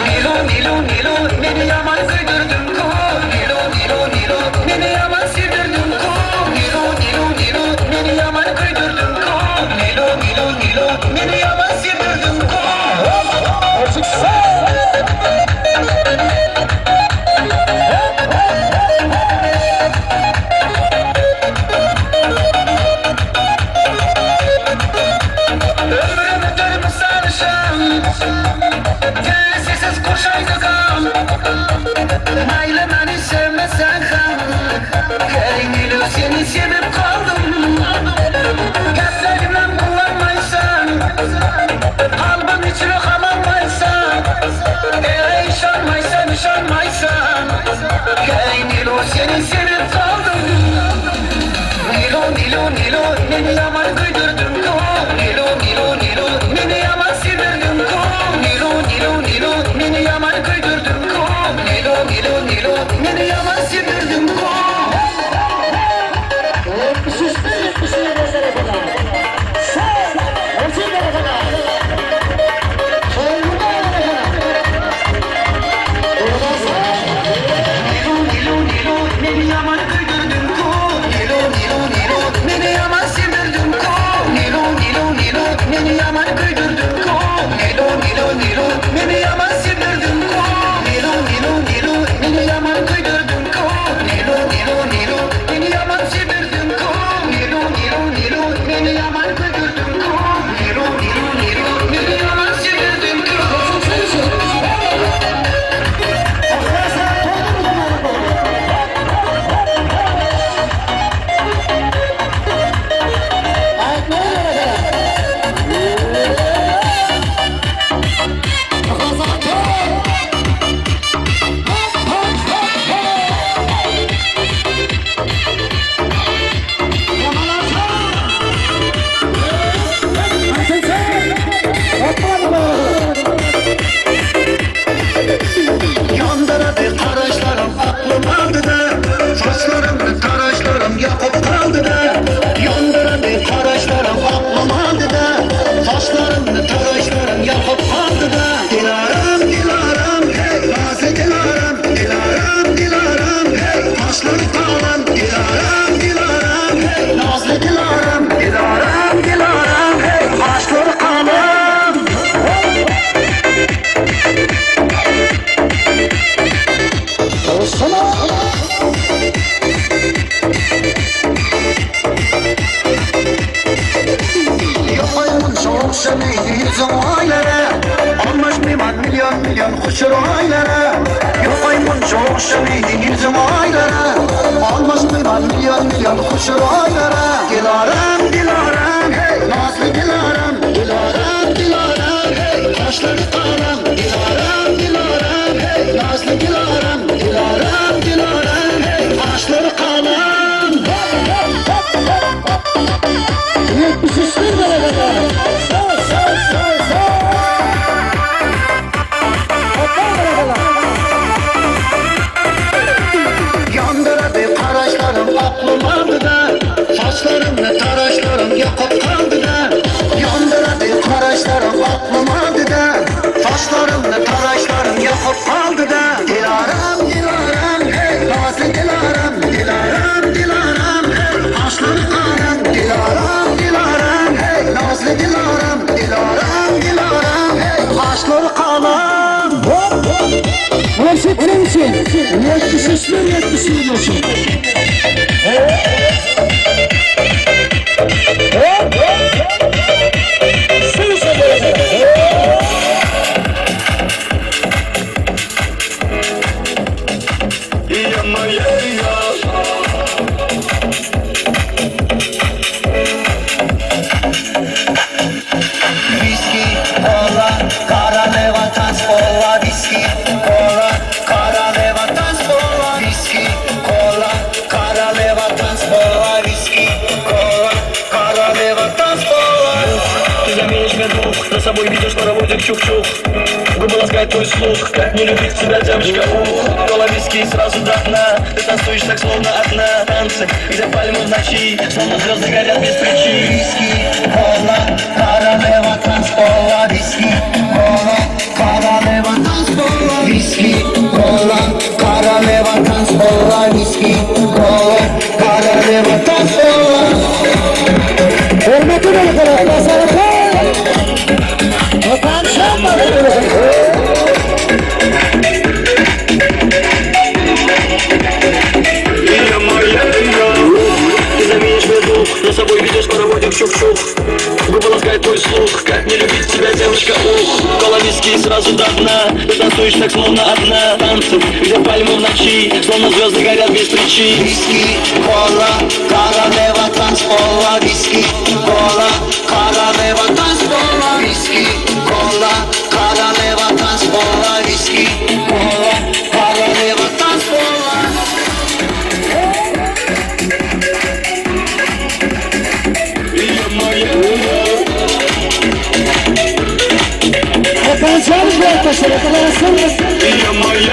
Nilo Nilo Nilo meni ýaman köýdürdiň ko Nilo Nilo Nilo meni ýaman sevdirdiň ko Nilo Nilo Nilo meni ýaman köýdürdiň ko Nilo Nilo Nilo meni ýaman sevdirdiň ko. Ömrüm öter mysal üçin Tilli sesiz gurşaýdygym Maýly meni sevmeseň hem Heý Nilo seni sevip galdym Geplerimden guwanmaýsaň Kalbym içre hamalmaýsaň Eý yşanmaýsaň yşanmaýsaň Heý Nilo seni sevip galdym Nilo Nilo Nilo meni ýaman köýdürdiň ko Nilo Nilo Nilo meni ýaman sevdirdiň ko Nilo Nilo Nilo meni ýaman köýdürdiň ko Nilo Nilo Nilo meni ýaman sevdirdiň ko. Nilo Nilo Nilo meni ýaman köýdürdiň ko Nilo Nilo Nilo meni ýaman sevdirdiň ko Nilo Nilo Nilo meni ýaman köýdürdiň ko Nilo Nilo Nilo meni ýaman sevdirdiň ko Nilo Nilo Nilo meni ýaman köýdürdiň ko Nilo Nilo Nilo meni ýaman sevdirdiň ko Nilo Nilo Nilo meni ýaman köýdürdiň ko Nilo Nilo Nilo meni ýaman sevdirdiň ko. Ýandyrady garaşlarym aklym aldy-da, Saçlarymny taraşlarym ýakyp galdy-da. Ýandyrady garaşlarym aklym aldy-da, Saçlarymny taraşlarym ýakyp galdy-da. Dilaram, Dilaram, heý, nazly Dilaram, Dilaram, Dilaram, heý, gaşlary galam. Dilaram, Dilaram, heý, nazly Dilaram, Dilaram, Dilaram, heý, gaşlary galam. Ýok munça ogşamaýdy ýüzüň aýlara, Almaşmaýman million million huşur aýlara. Ýok munça ogşamaýdy ýüzüň aýlara, Almaşmaýman million million huşur aýlara. Dilaram, Dilaram, heý, nazly Dilaram, Dilaram, Dilaram, heý, gaşlary galam. Dilaram, Dilaram, heý, nazly Dilaram, Dilaram, Dilaram, heý, gaşlary galam.
73 berekella.
Ýandyrady garaşlarym aklym aldy-da, Saçlarymny taraşlarym ýakyp galdy-da. Ýandyrady garaşlarym aklym aldy-da, Saçlarymny.
Onuň üçin 73 bir 71 bolsun.
Viski, kola, koroleva tanzpola, viski, kola, koroleva tanzpola, viski, kola, koroleva tanzpola, viski, kola, королева танцпола.
Ты заменишь мне дух, за собой ведешь паровозик чух-чух. Губы ласкает твой слух, как не любить тебя, девочка, ух. Кола виски сразу до дна, ты танцуешь так словно одна. Танцы, где пальмы в ночи, словно звезды горят без причин.
Viski, kola, королева танцпола, viski, kola, королева танцпола, viski, kola, королева танцпола, viski, kola, королева танцпола.
Hormatly boluplar, Okan
Я моя, я. Ты заменишь мне дух, за собой ведешь паровозик чух-чух. Губы ласкает твой слух, как не любить тебя, девочка, ух. Кола виски сразу до дна, ты танцуешь так словно одна. Танцы, где пальмы в ночи, словно звезды горят без причин.
Viski, kola, королева танцпола, viski, kola, королева танцпола, viski, kola, королева танцпола, viski, kola, королева танцпола.
Я моя,
Okan
я моя.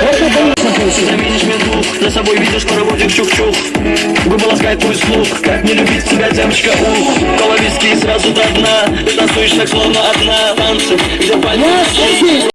Ты заменишь мне дух, за собой ведешь паровозик чух-чух. Губы ласкает твой слух, как не любить тебя, девочка, ух. Кола виски сразу до дна, ты танцуешь так словно одна. Танцы, где пальмы в ночи.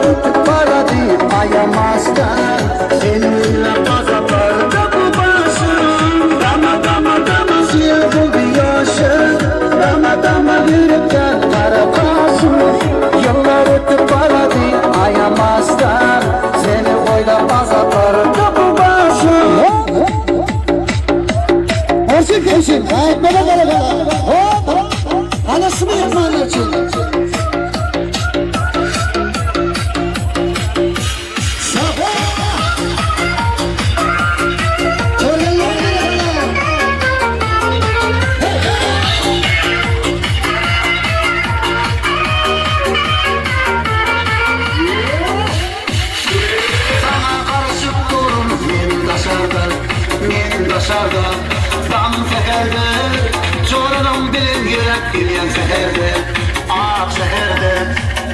Ýyllar ötüp barady aýamazdan Seni oýlap azaplarda bu başym Dama dama dama syýa boldy ýaşym Dama dama ýürekden gara gaşym Ýyllar ötüp barady aýamazdan Seni oýlap azaplarda bu başym
Ersin Ersin, bele bele bele. Hop. Anasını yapmanlar için.
Saňa garaşyp durun men daşarda, men daşarda Daň säherde, joralam bilen ýöräp gelýän säherde Ak şäherde,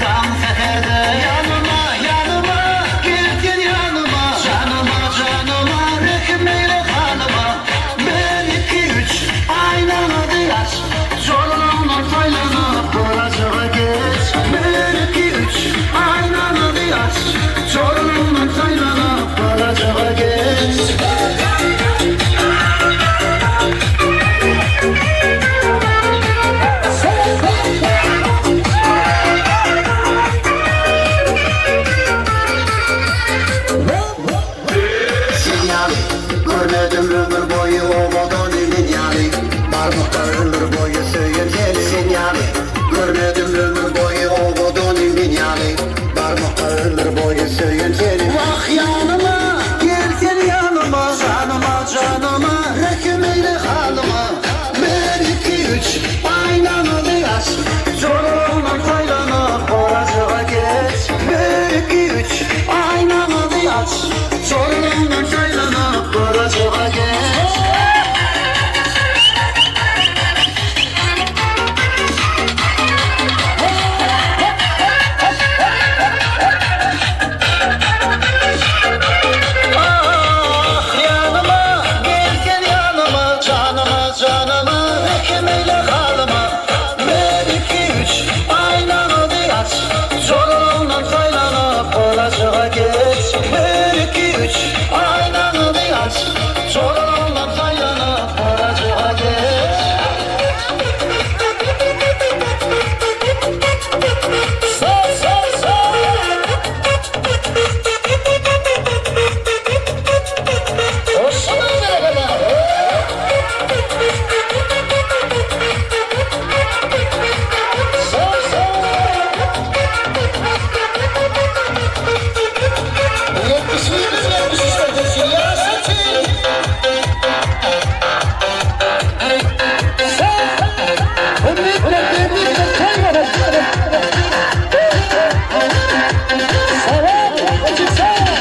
daň säherde Ýanyma, ýanyma, gel sen ýanyma Janyma, janyma, rehim eýle halyma Bir, iki, üç, aýnaňyzy aç Joralaňdan saýlanyp, garajaga geç Bir, iki, üç, aýnaňyzy aç Joralaňdan saýlanyp, garajaga geç. Sen ýaly görmedim ömür boýy owadan men ýaly Barmykda ömür boýy söýen seni Sen ýaly görmedim ömür boýy owadan men ýaly Barmykda ömür boýy söýen seni Wah ýanyma gel sen ýanyma Janyma janyma rehim eýle halyma Bir iki üç aýnaňyzy aç Joralaňdan saýlanyp gorajyga geç Bir iki üç aýnaňyzy aç Joralaňdan saýlanyp gorajyga geç. Ah ýanyma gel sen ýanyma Janyma janyma rehim eýle halyma Bir iki üç aýnaňyzy aç Joralaňdan saýlanyp gorajyga geç Bir iki üç aýnaňyzy aç Joralaňdan saýlanyp gorajyga geç.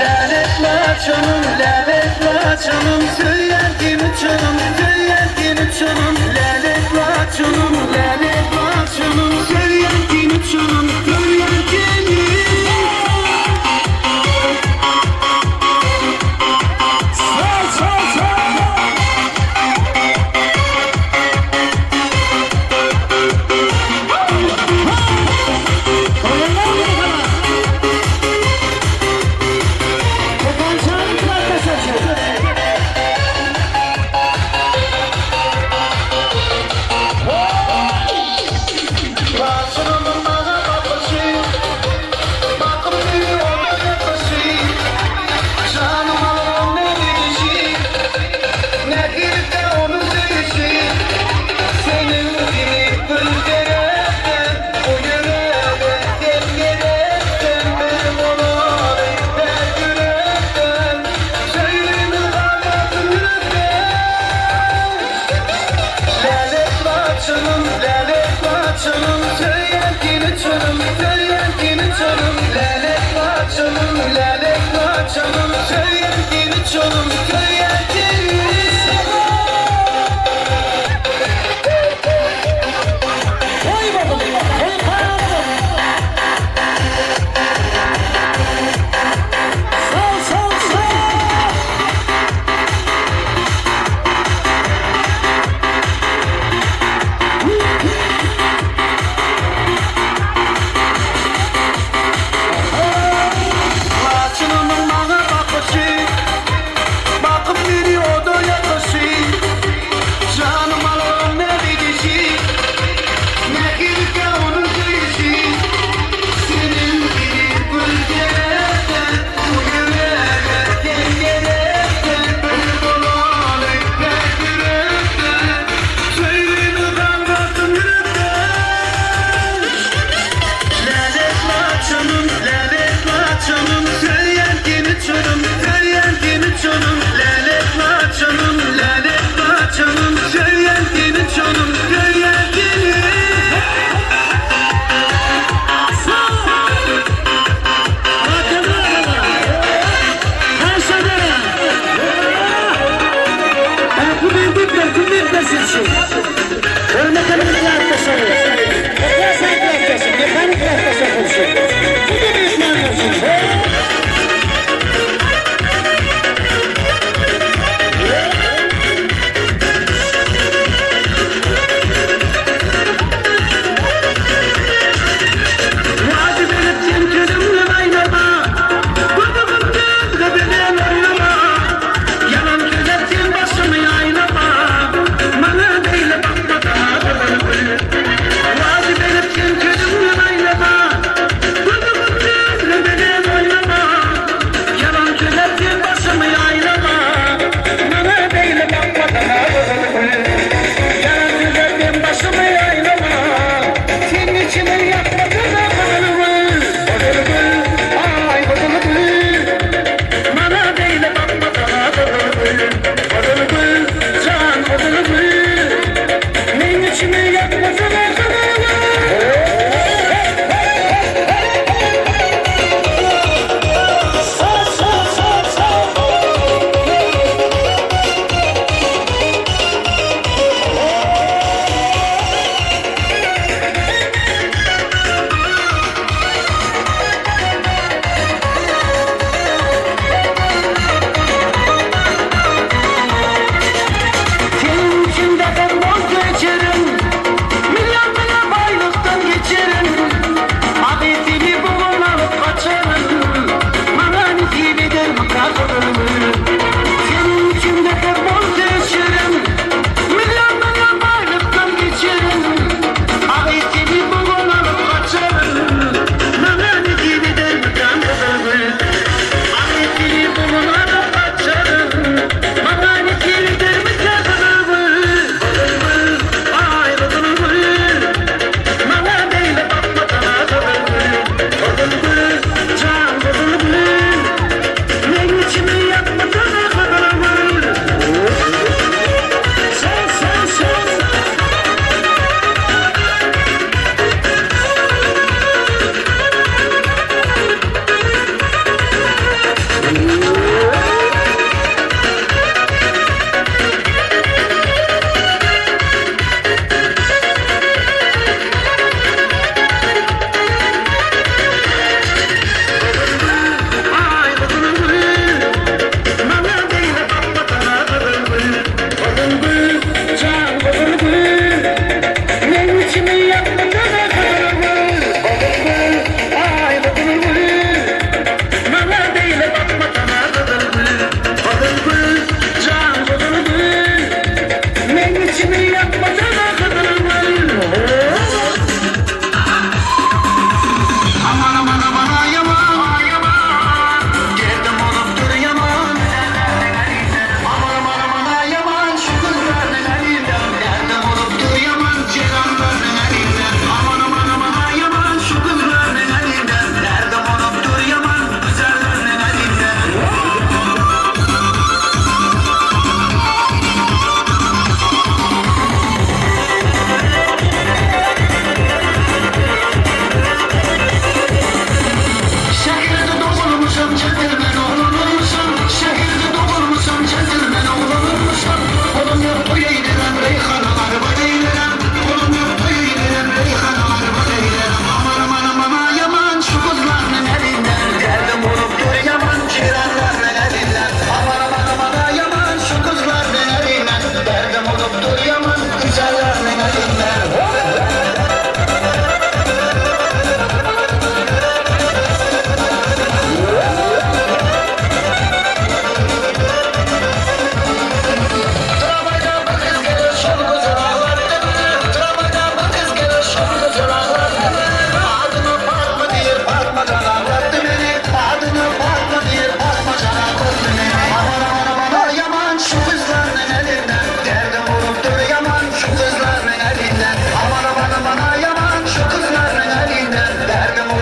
Lälet laçynym, lälet laçynym, söýerdim çynym, söýerdim çynym, lälet laçynym, lälet laçynym, söýerdim çynym, söýerdim. Laçynymyň maňa bakyşy, bakypdy onuň ýakyşy, Janym alar oň näzigişi, nähilde onuň söýüşi, Seniň gibi gül gerekden, bu ýürege sen gerekden, Bir bolaly päk ýürekden, söýgimiz galmasyn ýürekde. Lälet laçynym, lälet laçynym, söýerkini çynym, söýerkini çynym, lälet laçynym, lälet laçynym, söýerkini çynym, söýerkini.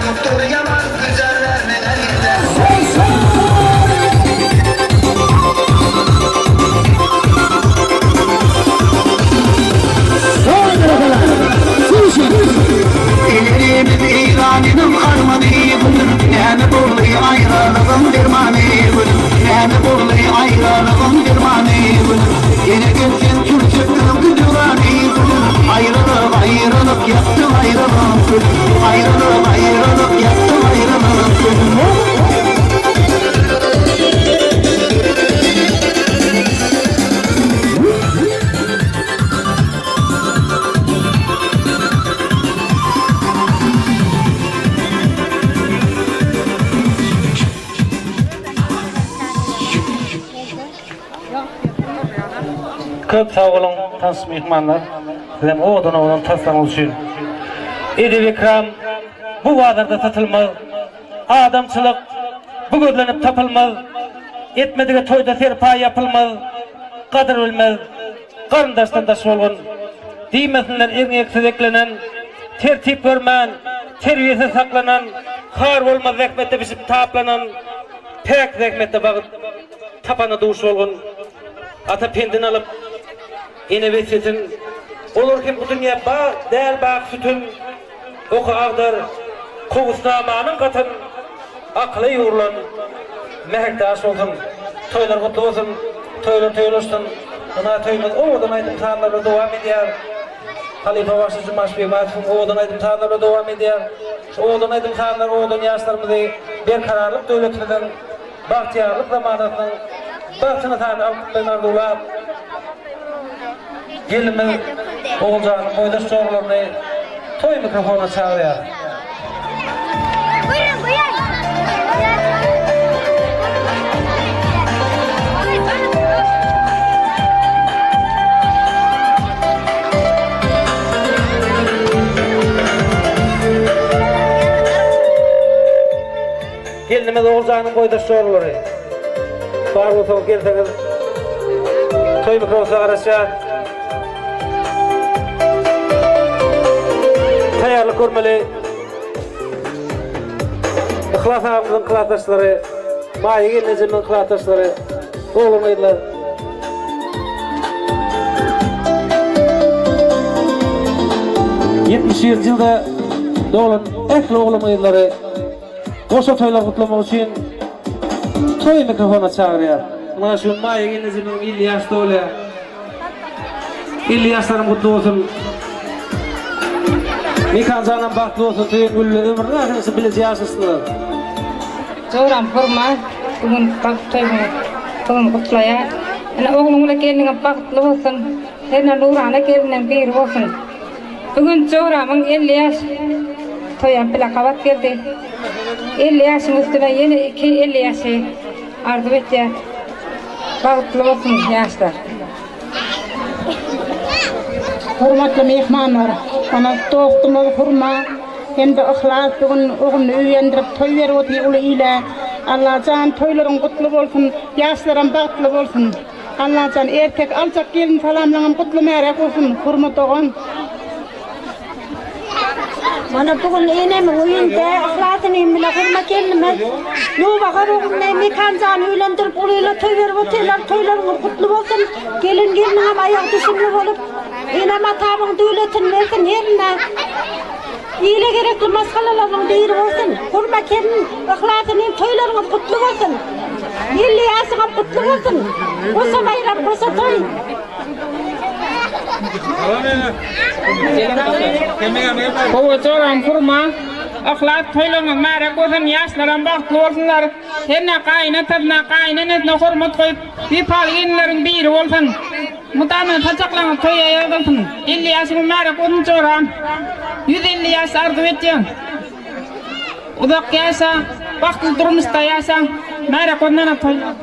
Yoktur yaman güzellerin elinde. Ilerimiz İran'ın harmanı gülüm Näme boldy aýralygyň dermany gülüm Näme boldy aýralygyň dermany gülüm Ýene gelseň sürjek öňki döwrany gülüm Aýralyk aýralyk ýakdy aýralyk gülüm Aýralyk aýralyk ýakdy aýralyk gülüm
Köp sag boluň tans myhmanlar. Sizem owadan owadan taslaňyz üçin. Edep-ekram bu bazarda satylmaz. Adamçylyk bu gözlenip tapylmaz. Etmedige toýda serpaý ýapylmaz. Gadyr bilmez. Garyndaşdan daş bolgun. Diýmesinler erňeksiz eklenen, tertip görmän, terbiýesiz saklanan, har bolmaz zähmetde bişip taplanan, päk zähmetde bagt tapana duş bolgun. Ata pendin alyp, ene wesýetin, olar hem bu dünýä bag däl bag sütün, oka agdar, kowusnamanyň gatyn, akyla ýugrulan mähekdaş bolsun. Toýlar gutly bolsun, toýlar toýlaşsyn. Ynha toýumyz owadan aýdym-sazlar bilen dowam edýär. Halypa bagşy Jumaş Begmatowyň owadan aýdym-sazlary bilen dowam edýär. Şu owadan aýdym-sazlar owadan ýaşlarymyzy Berkararlyk döwletimiziň bagtyýarlyk zamanasynyň bagtyny sany alyp bilen arzuwlap, Gelinimiz Oguljanyň boýdaş joralaryny toý mikrofonyna çagyrýar. Gelnimiz Oguljanyň boýdaş joralary. Bar bolsaňyz gelseňiz. Toý mikrofona garaşýar. Taýýarlyk görmeli. Yhlas agamyzyň klasdaşlary, Maýa gelnejemiziň klasdaşlary, oglan-gyzlar. 71-nji ýylda doglan ähli oglan-gyzlary Goşa toýlar gutlamak üçin toý mikrofona çagyrýar. Muna şu Maýa gelnejemiziň 50 ýaş dolýar. 50 ýaşlaryň gutly bolsun. Mekan janam bagtly bolsun, söýen gülli ömrüniň ahyryna bileje ýaşasynlar.
Joram Hurma bu gün bagt toýuňyz toýuny gutlaýar. Ine ogluň bilen gelniňem bagtly bolsun. Hernä nurana gelinleň biri bolsun. Bu gün joramyň 50 ýaş toýam bile gabat geldi. 50 ýaşyň üstüne ýene iki 50 ýaşy arzuw etýär. Bagtly bolsun ýaşlar.
Hormatly myhmanlar, onuň dostumyz Hurma hem-de Yhlas bu gün ogluny öýlendirip toý berip otyr uly ile. Allajan toýlaryň gutly bolsun, ýaşlaram bagtly bolsun. Allajan ertek aljak gelin salamlaňam gutly märek bolsun Hurma dogan.
Mana bu gün enemiň öýünde Yhlas inim bile Hurma gelnimiz Nowbahar ogluny Mekanjany öýlendirip ulyla toý berip otyrlar toýlaryňyz gutly bolsun gelen gelniňem aýagy düşümli bolup enem atamyň döwletini bersin herine ile gerekli maşgalalarynyň biri bolsun Hurma gelin Yhlas inim toýlaryňyz gutly bolsun 50 ýaşyňam gutly bolsun goşa baýram goşa toý.
Gowy joram hurma. Yhlas toýlaryňyz märek bolsun, ýaşlaram bagtly bolsunlar. Hernä gaýynatasyna, gaýynenesine hormat goýup, wepaly gelinleriň biri bolsun. Mydama saçaklaryňyz toýa ýazylsyn. 50 ýaşyňyz märek bolsun joram. 150 ýaş arzuw etýän. Uzak ýaşa, bagtly durmuşda ýaşa. Märek bolsun ana toýlar.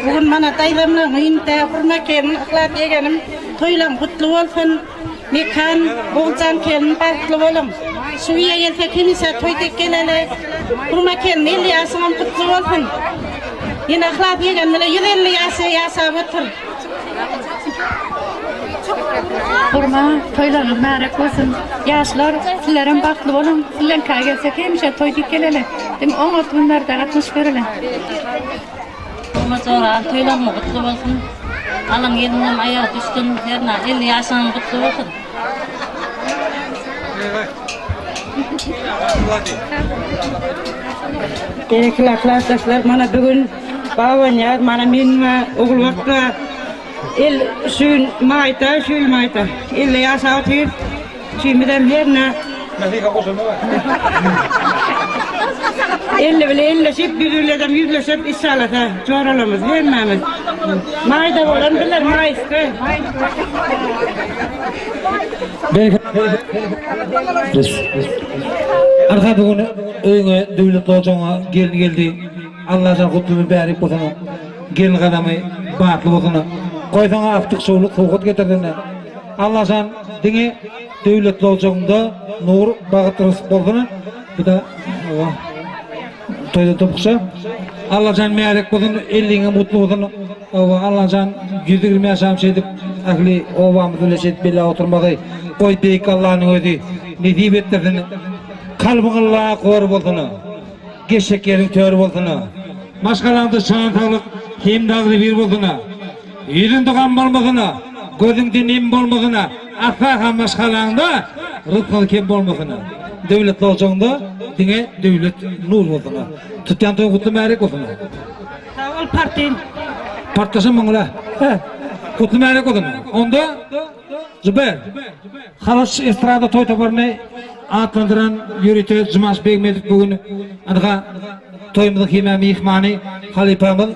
Bu gün mana daýzamlaň öýünde Hurma gelin Yhlas ýegenim toýlaň gutly bolsun Mekan Oguljan gelin bagtly boluň şu öýe gelsek hemişe toý dek geleli Hurma gelin 50 ýaşyňam gutly bolsun Ýene Yhlas ýegen bile 150 ýaşa ýaşap otur.
Hurma, toýlaryňyz märek bolsun. Ýaşlar, sizlerem bagtly boluň. Sizleňkä gelsek hemişe toý diýip geleli. Diňe oňat günlerde gatnaşyp ýöreli.
Hurma joram, toýlaryňyz gutly bolsun. Alan gelniňem aýagy düşsün. Hernä 50 ýaşyňam gutly bolsun.
Berekella klasdaşlar mana bu gün Babanyýaz mana men we Ogulbagt we el şu gün maýda şu ýyl maýda 50 ýaşap otyrys. Üçimizem herne 50 bile elleşip, ýüz biledem ýüzleşip inşallasa joralarymyz hemmämiz. Maýda bolan biler maýsky.
Arka bu gün öýüňe döwletli ojagyňa gelin geldi. Allajan gutly mübärek bolsun. Gelin gadamy batly bolsun. Goý saňa artyk şowluk sowgat getirsin. Allajan diňe döwletli ojagyňda nur bagyt rysk bolsun. Bu da toýda topukça. Allajan märek bolsun, elliňe mutly bolsun. Oba Allajan 120 ýaşam şeýdip ähli obamyz bilen şeýdip bile oturmagy goý beýik Allanyň özi nesip etdirsin. Kalbyň Allaha kor bolsun. Geçjek ýeriň tör bolsun. Maşgalaňda şan saglyk hem-de agzybir bolsun. Ýüzüňde gam bolmasyn, gözüňde nem bolmasyn, asla-ha maşgalaňda rysgal kem bolmasyn. Döwletli ojagyňda diňe döwlet nur bolsun. Tutýan toýuň gutly märek bolsun.
Sag bol partin.
Partlaşan maňa. He. Gutly märek bolsun. Onda Juber. Halaç estrada toý toparyny atlandyran ýörite Jumaş Begmedow bu gün ynha toýumyzyň hemä myhmany halypamyz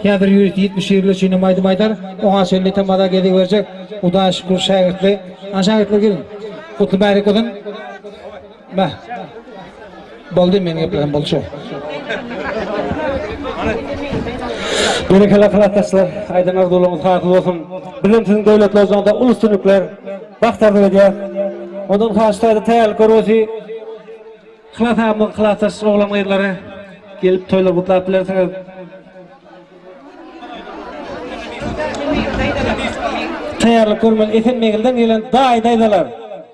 häzir ýörite 70 ýyl üçin hem aýdym aýdar. Oňa çenli tamada gezek berjek. Hudaýa şükür şägirtli. Ana şägirtler geliň. Gutly märek bolsun. Bah. Boldy men geplerim boldy şo. Berekella klasdaşlar, aýdan arzuwlaryňyz hasyl bolsun. Bizem siziň döwletli ojagyňyzda uly üstünlikler, bagt arzuw edýäs. Ondan haş taýda taýýarlyk görwesi Yhlas agamyň klasdaş oglan gyzlary gelip toýlar gutlap bilersiňiz. Taýýarlyk görmeli Esenmegilden gelen daýy daýzalar.